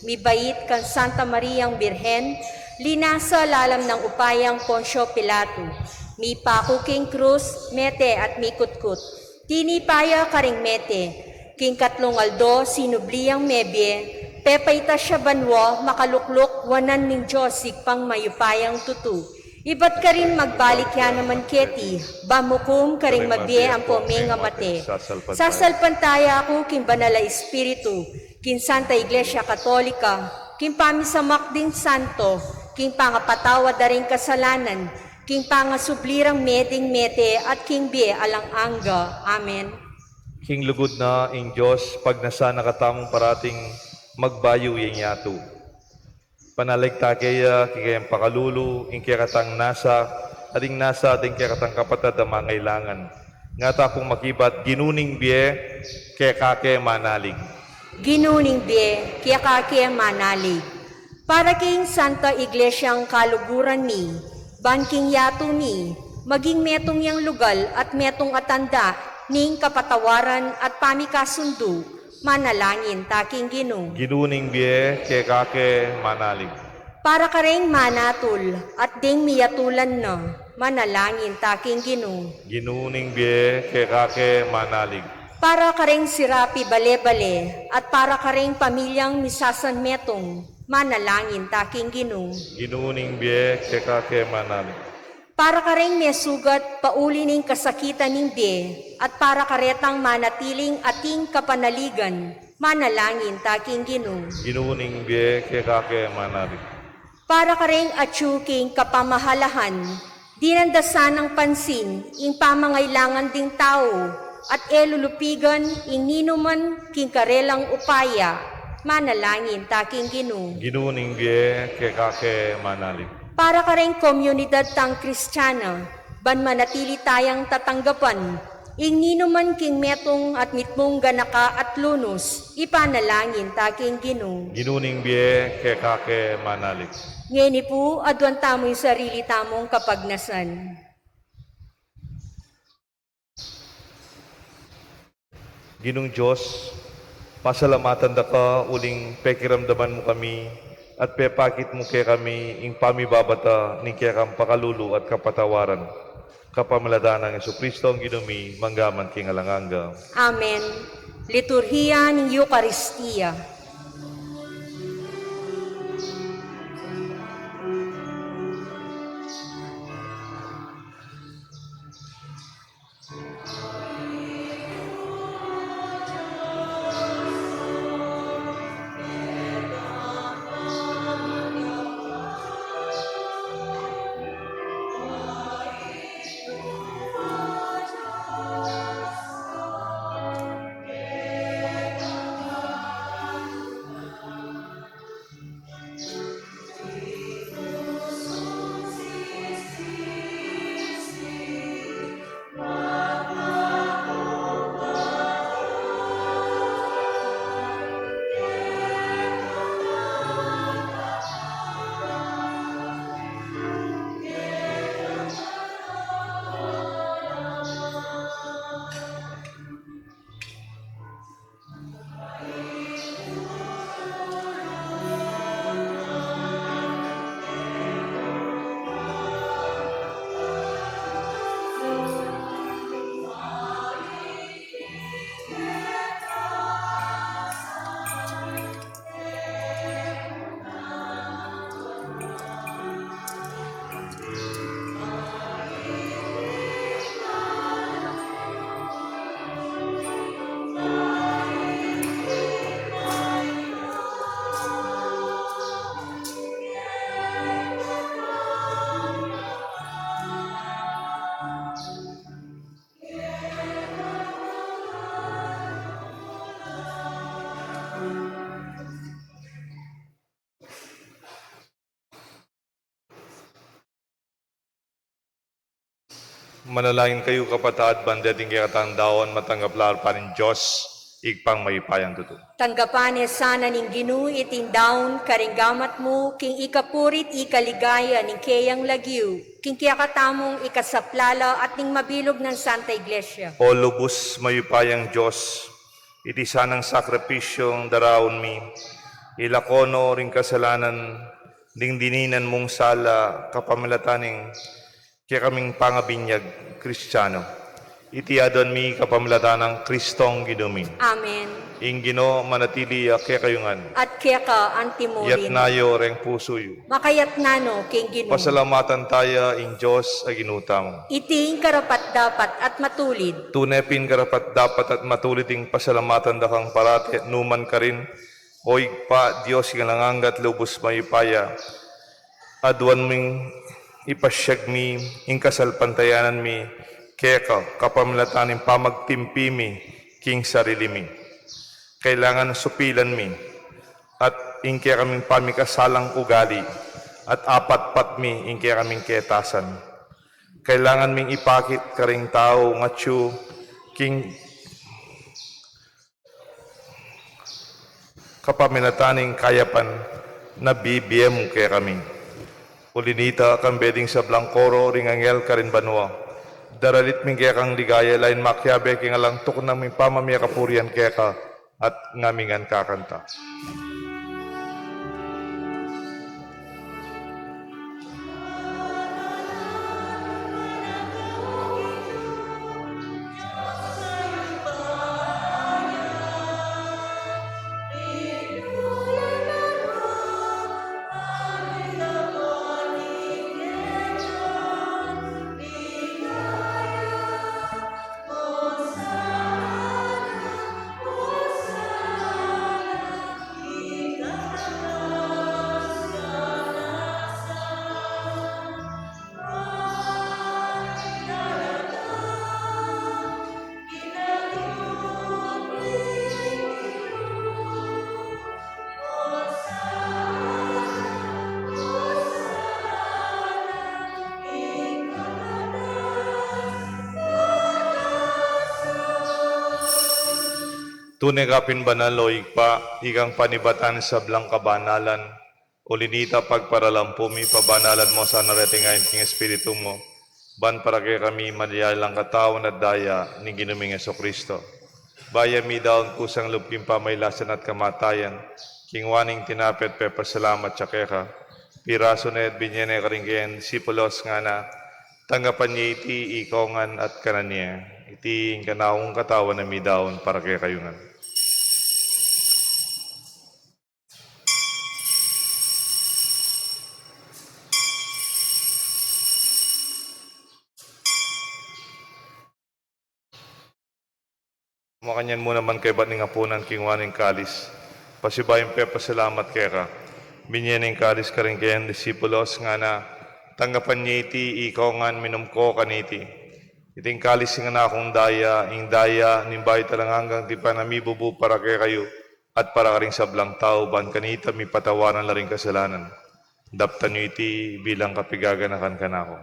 mibait kang Santa Mariang Birhen, linasa lalam nang upayang Poncio Pilato, mipaku king krus, mete at mikutkut, tinipa ya karing mete, king katlung aldo sinubli yang mebie, pepaitas ya banua, makalukluk wanan ning Dios Ibpang mayupayang tutu. Ibat karin magbalik ya naman keti, ban mukum karing mabie ampo menga mate. Sasalpantaya ku king Banal a Espiritu, king Santa Iglesia Katolika, king pamisamak ding santo, king pangapatawad da ring kasalanan, king pangasubli rang meding mete at king bie alang angga. Amen. King lugud na ing Dios, pagnasan na katamung parating magbayu yang yatu. Panalig ta keya, king keyang pakalulu, ing kekatang nasa, at ing nasa, at ing kekatang kapatad a mangailangan. Nga ta pung makibat, Ginu ning bie, keka ke manalig. Ginu ning bie, keka ke manalig. Para king Santa Iglesiang kaluguran mi, ban king yatu mi, maging metung yang lugal at metung a tanda ning kapatawaran at pamikasundu, manalangin ta king Ginu. Ginu ning bie, keka ke manalig. Para kareng manatul at ding miyatulan na, manalangin ta king Ginu. Ginu ning bie, keka ke manalig. Para kareng sira pibale-bale at para kareng pamilyang misasanmetung, manalangin ta king Ginu. Ginu ning bie, keka ke manalig. Para kareng mesugat pauli ning kasakitan ning bie, at para karetang manatiling ating kapanaligan, manalangin ta king Ginu. Ginu ning bie, keka ke manalig. Para kareng atyu king kapamahalahan, dinan da sanang pansin ing pamangailangan ding tau, at e lulupigan ing ninuman king karelang upaya. Manalangin ta king Ginu. Ginu ning bie, keka ke manalig. Para kareng komunidad tang Kristiana, ban manatili tayang tatanggapan ing ninuman king metung at mitmung ganaka at lunus, ipanalangin ta king Ginu. Ginu ning bie, keka ke manalig. Ngeni pu, aduan tamu ing sarili tamung kapagnasan. Ginung Dios, pasalamatan da ka uling pekiramdaman mu kami at pepakit mu kekami ing pamibabata ning kekang pakalulu at kapatawaran. Kapamilatan nang Jesucristo ang Ginu mi, mangga man king alang angga. Amen. Liturhiya ning Eukaristia. Manalangin kayu, kapatad, ban deting kekatang daun matanggap la king arapan ning Dios, Ibpang mayupayang tutu. Tanggapan na sana ning Ginu iting daun karing gamat mu, king ikapuri't ikaligaya ning keyang lagyu, king kekatamung ikasaplala at ning mabilug nang Santa Iglesia. O lubus mayupayang Dios, iti sanang sakripisyung daraun mi, ilako no ring kasalanan ding dininan mung sala kapamilatan ning kekaming pangabinyag Kristiano. Iti aduan mi kapamilatan nang Kristong Ginu mi. Amen. Ing Ginu manatili ya kekayu ngan. At keka antimurin. Iyatas yu reng pusu yu. Makayatas no king Ginu. Pasalamatan taya ing Dios a Ginu tamu. Iti ing karapat-dapat at matulid. Tune pin karapat-dapat at matulid ing pasalamatan da kang parati at nukarin man, O Ibpa, Dios king alang angga at lubus mayupaya. Aduan ming ipasyag mi ing kasalpantayanan mi keka kapamilatan ning pamagtimpi mi king sarili mi. Kailangan supilan mi at ing kekaming pamikasalang ugali at apatpat mi ing kekaming ketasan. Kailangan ming ipakit karing tau ngan atyu king kapamilatan ning kayapan na bibie mu kekami. Uli na nita, kambe ding sablang koro ring anghel karin banua, daralit mi kekang ligaya, lain makiabe king alang tuknang mipamamie kapurian keka, at ngami ngan kakanta. Tune ka pin banal, o Ibpa, ikang panibatan ning sablang kabanalan. Uli na nita, pagparalampu mi, pabanalan mu sana reting ain king Espiritu mu, ban para kekami malyari lang katawan at daya ning Ginu ming Jesucristo. Bayu mi daun kusang lub king pamailasan at kamatayan, kingwa ne ing tinape at pepasalamat ya keka, pirasu ne at binye ne karing kayang disipulos, ngana: Tanggapan ye iti ikong ngan at kanan ye. Iti ing kanakung katawan a midaun para kekayu ngan. Makanyan mu naman kaybat ning apunan, kingwa ne ing kalis, pasibayu ing pepasalamat keka, binye ne ing kalis karing kayang disipulos, ngana: Tanggapan ye iti ikong ngan, minum ko kaniti. Iti ing kalis ning kanakung daya, ing daya ning bayu at alang anggang tipan a mibubu para kekayu at para karing sablang tau, ban kanita mipatawaran la ring kasalanan. Daptan yu iti bilang kapaganakan kanaku.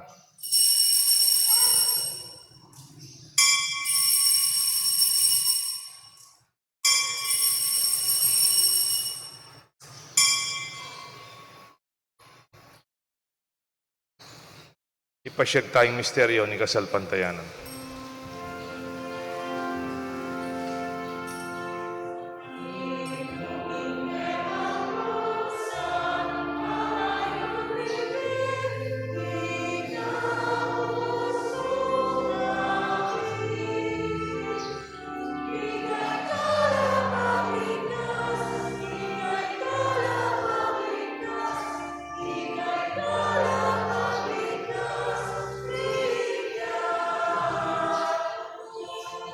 Ipasyag taya ing misteryu ning kasalpantayanan.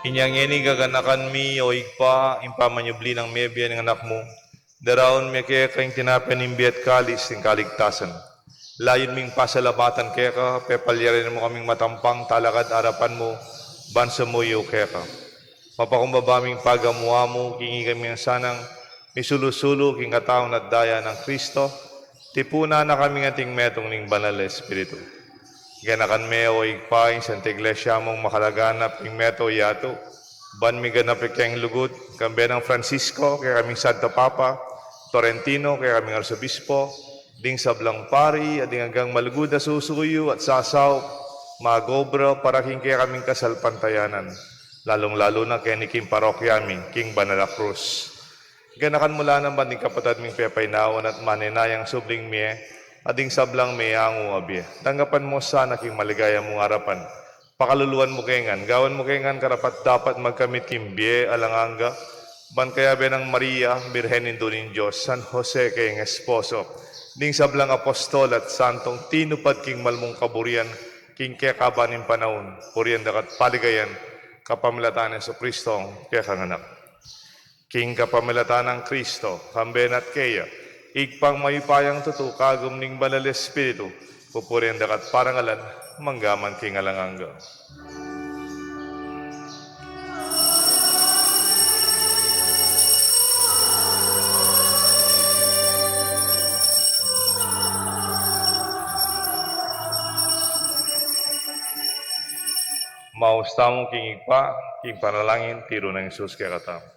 Inya ngeni gaganakan mi, o Ibpa, ing pamanyubli nang mebie ning Anak mu, daraun mi keka ing tinape ning bie at kalis ning kaligtasan. Layun ming pasalamatan keka, pepalyarin mu kaming matampang talakad king arapan mu, ban sumuyu keka. Mapakumbaba ming pagamu-amu king ikami ngan sanang misulu-sulu king katawan at daya nang Kristo, tipunan na kami ngan anting metung ning Banal a Espiritu. Ganakan me, o Ibpa, ing Santa Iglesia mung makalaganap king meto yatu, ban miganap ya keng lugud, kambe nang Francisco, kekaming Santo Papa, Florentino, kekaming Arsobispo, ding sablang pari, at ding anggang malugud a susuyu at sasaup, mag-obra para king kekaming kasalpantayanan, lalung-lalu na keni king parokya mi, king Banal a Krus. Ganakan mu la naman ding kapatad ming pepainawan at manenayang subling mie, at ding sablang meangu a bie. Tanggapan mu sana king maligaya mung arapan. Pakaluluan mu ke ngan, gawan mu ke ngan karapat-dapat magkamit king bie alang angga, ban kayabe nang Maria, Birhen Indu ning Dios, San Jose kayang esposo, ding sablang apostol at santong tinupad king mal mung kaburian, king kekaba ning panaun, purian daka at paligayan, kapamilatan nang Jesucristo, kekang Anak. King kapamilatan nang Kristo, kambe na at keya, Ibpang mayupayang tutu, kagum ning Banal a Espiritu, pupurian daka at parangalan, mangga man king alang angga. Maus tamu king Ibpa, king panalangin tiru nang Jesus kekatamu.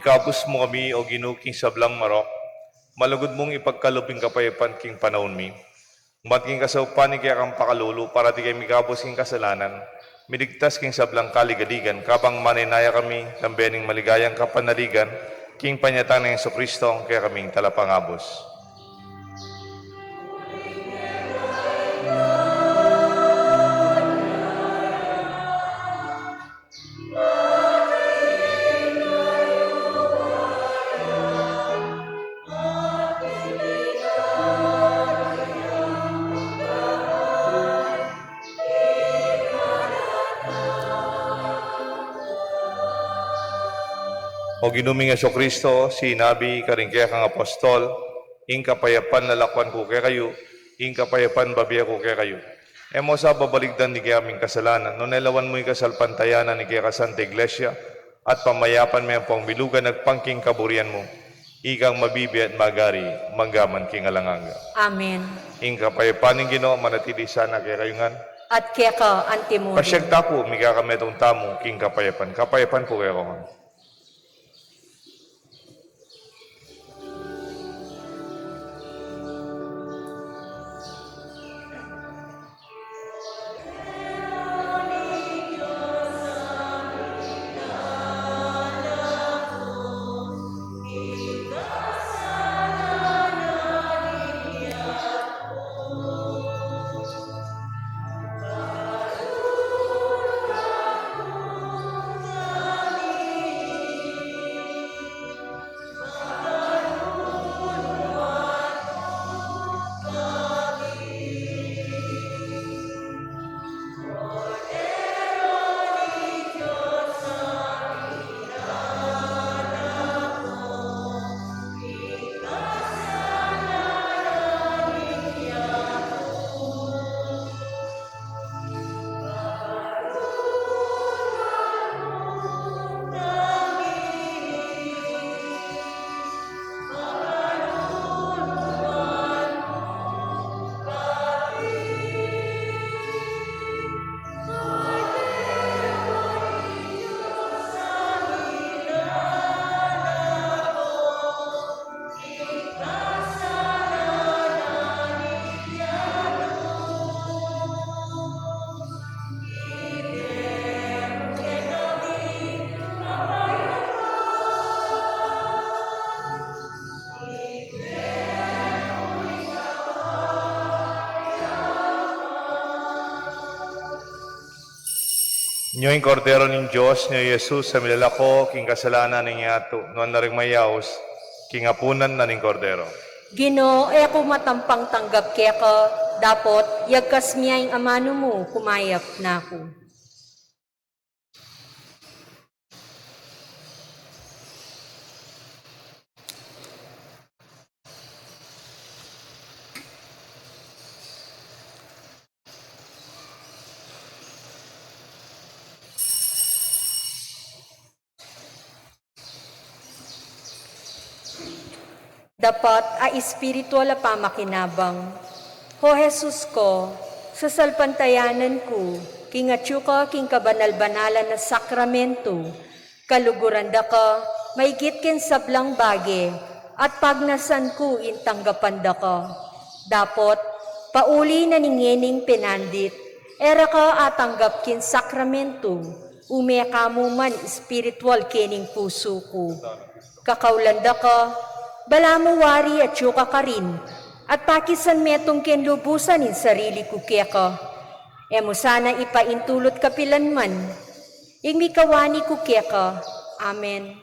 Ikabus mu kami, O Ginu, king sablang marok, malugud mung ipagkalub ing kapayapan king panaun mi. Umat king kasaupan ning kekang pakalulu, parati kami mikabus king kasalanan, miligtas king sablang kaligaligan, kabang manenaya kami, kambe ning maligayang kapanaligan, king panyatang nang Jesucristo, ing kekaming Talapangabus. O Ginu ming Jesucristo, sinabi karing kekang apostol, ing kapayapan lalakwan ku kekayu, ing kapayapan bibie ku kekayu. E mu sa babaligdan ding kekaming kasalanan, nune lawan mu ing kasalpantayanan ning kekang Santa Iglesia, at pamayapan me ampong milugan agpang king kaburian mu. Ikang mabibie at magari, mangga man king alang angga. Amen. Ing kapayapan ning Ginu, manatili sana kekayu ngan. At keka antimurin. Pasiag ta pu, mika kami metung tamu, king kapayapan. Kapayapan pu kekayu ngan. Nyo ing Kordero ning Dios, nyo i Jesus a milalako king kasalanan ning yatu. Nuan la ring mayaus king apunan na ning Kordero. Ginu, e ku matampang tanggap keka, dapot yagkas mu ing amanu mu, kumayap na ku. Dapat a espiritual a pamakinabang. O Jesus ku, sasalpantayanan ku king atyu ka king kabanal-banalan a sakramento, kaluguran da ka maigit king sablang bage, at pagnasan ku ing tanggapan da ka. Dapot, pauli na ning ngening penandit, e ra ka atanggap king sakramento, ume ka mu man espiritual kening pusu ku. Kakaulan da ka, balamu wari atyu ka karin, at pakisan metung king lubusan ing sarili ku keka. E mu sana ipaintulut kapilan man ing mikawani ku keka. Amen.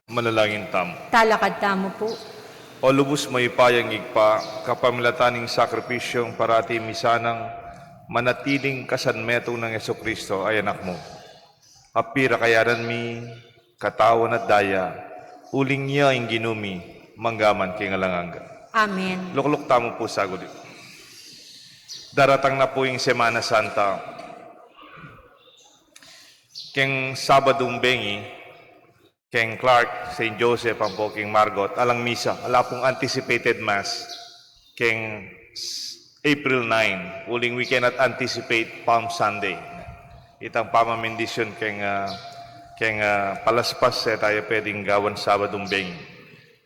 Manalangin tamu. Talakad tamu pu. O lubus mayupayang Ibpa, kapamilatan ning sakripisyung parati mi sanang manatiling kasanmetung nang Jesucristo a Anak mu. Apira kayanan mi, katawan at daya, uling ya ing Ginu mi, mangga man king alang angga. Amen. Lukluk tamu pu saguli. Daratang na pu ing Semana Santa. Keng Sabadung bengi, keng Clark, Saint Joseph, ampo keng Margot, alang misa, ala pung anticipated mass keng s-, April nine, uling we cannot anticipate Palm Sunday. Itang pamamendisyon keng, ah, keng, ah, palaspas, e taya pwedeng gawan Sabadung bengi.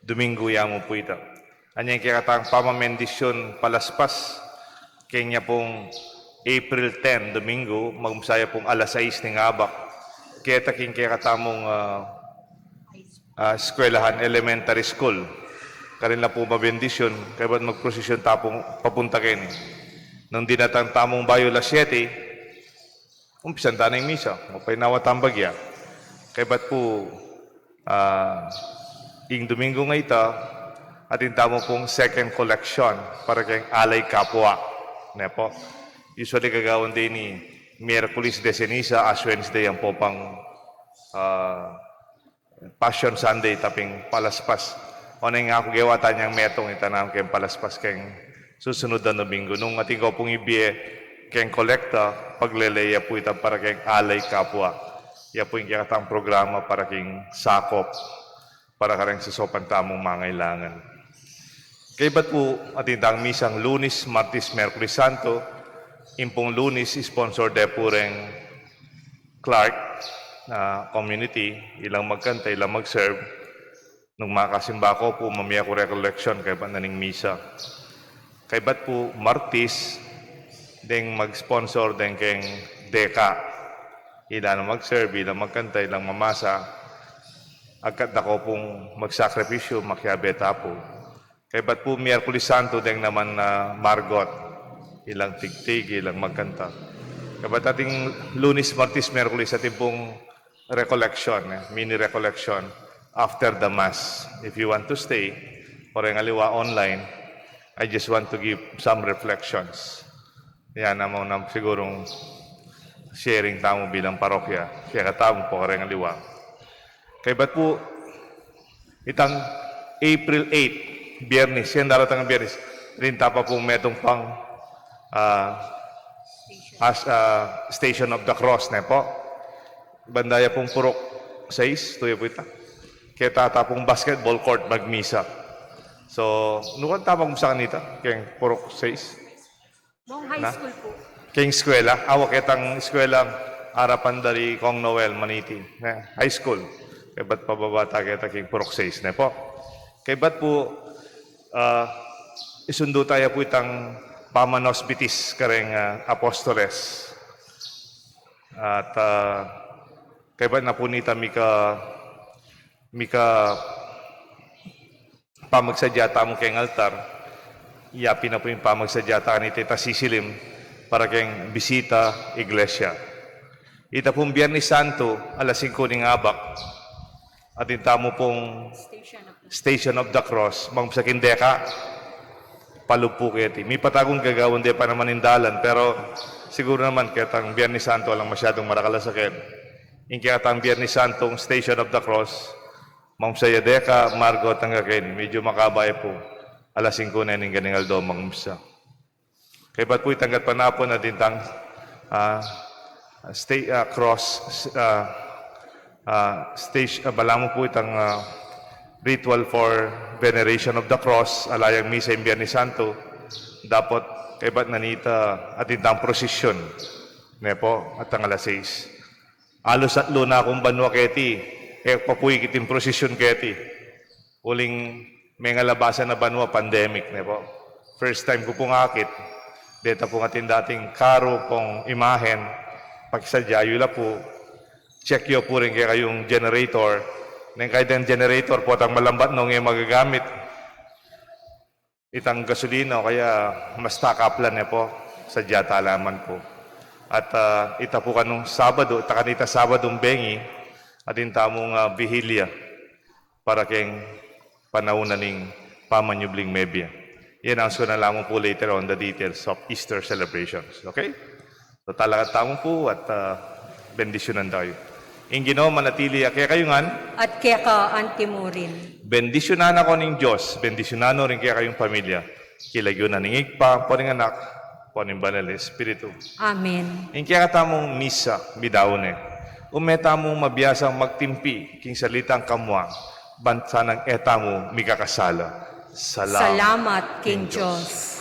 Domingo ya mu pu ita. Anya ing kekatang pamamendisyon palaspas, keng ya pung April ten, Domingo, magmisa ya pung alas sais ning abak. Keta king kekatamung, ah, ah, eskwelahan, elementary school. Karin la pu mabendisyon, kaybat magprosesyon ta pung papunta keni. Nung dinatang tamung bayu alas siyete, umpisan ta na ing misa, mapainawa tang bagya. Kaybat pu, ah, ing Domingo nga ita, atin tamu pung second collection para keng alay kapwa. Ne pu? Usually gagawan de ini Miyerkules de Ceniza, Ash Wednesday, ampo pang, ah, Passion Sunday, taping palaspas. Oneng aku gewa tanyang metung, ita na keng palaspas keng susunud a Domingo. Nung atin ko pung ibie keng kolekta, paglele ya pu ita para keng alay kapwa. Ya pu ing kekatang programa para keng sakop, para kareng sasaupan tamung mangailangan. Kaybat pu, atin tang misang Lunes, Martes, Miyerkules Santo, ing pung Lunes, sponsor de pu reng Clark, ah, community, ilang magkanta, ilang mag-serve. Nung makasimba ko pu, mamie ku recollection, kaybat na ning misa. Kaybat pu, Martes, deng mag-sponsor, deng keng deka. Ila nang mag-serve, ilang magkanta, ilang mamasa. Agkat da ko pung magsakripisyo, makiabe ta pu. Kaybat pu Miyerkules Santo deng naman na Margot, ilang tigtig, ilang magkanta. Kaybat atin Lunes, Martes, Miyerkules, atin pung recollection, eh, mini recollection after the Mass. If you want to stay, o reng aliwa online, I just want to give some reflections. Yan, amu na sigurung sharing tamu bilang parokya. Kaya katamu pu kareng aliwa. Kaybat pu, itang April eight, Biyernes, yan daratang a Biyernes, atin ta pa pung metung pang, ah, as, ah, Station of the Cross, ne pu? Banda ya pung purok sais, tuya pu ita. Keta ta pung basketball court magmisa. So, nuan ta magmisa kanita, keng purok sais? Mong high school pu. Keng eskwela, awa ketang eskwela, arapan dari Kong Noel Maniti, ne, high school. Kaybat pababa ta keta keng purok sais, ne pu? Kaybat pu, ah, isundu taya pu itang pamanosbitis kareng, ah, apostoles. At, ah, kaybat na pu nita mika, mika pamagsadya tamu keng altar, yapin na pu ing pamagsadya ta kanita ita sisilim para keng bisita iglesia. Ita pung Biyernes Santo, alas singko ning abak, atin tamu pung Station of the Cross, magmisa king deka, palupu keti. Mipatagun gagawan de pa naman ing dalan, pero siguru naman ketang Biyernes Santo alang masyadung marakal a saken. Ing ketang Biyernes Santo, Station of the Cross, magmisa ya deka, Margot, angga keni. Medyo makaba ya pu. Alas singko na ning ganing aldo magmisa. Kaybat pu itang gatpanapun atin tang, ah, sta-, ah, cross, ah, ah, station, ah, balamu pu itang, ah, ritual for veneration of the cross, ala yang misa ing Biyernes Santo, dapot kaybat na nita atin tang prosesyon, ne pu, at ang alas sais. Alus atlu na kung banua keti, e pa pu ikit ing prosesyon keti. Uling mengalabasan a banua, pandemic, ne pu? First time ku pung akit, deta pung atin dating karu pung imahen, pakisadya yu la pu, check yu pu ring kekayung generator, neng kaya deng generator potang malambat nung e magagamit. Itang gasolina o kaya mas takaplan ne pu, sadya ta la man pu. At, ah, ita pu kanung Sabado, ita kanita Sabadung bengi, atin tamung, ah, Vigilia. para keng panaun na ning pamanyubling mebie. Iyan ang suna lamang po later on the details of Easter celebrations. Okay? So, talakad tamu pu at, ah, bendisyunan tayu. Ing Ginu manatili ya kekayu ngan. At keka anti mu rin. Bendisyunan na kayu ning Dios, bendisyunan no rin kekayung pamilya. King lagyu na ning Ibpa, ampo ning Anak, ampo ning Banal a Espiritu. Amen. Ing kekatamung misa, midaun ne. Ume tamung mabiasang magtimpi king salitang kamwang, ban sanang e tamu mikakasala. Salamat. Salamat king Dios.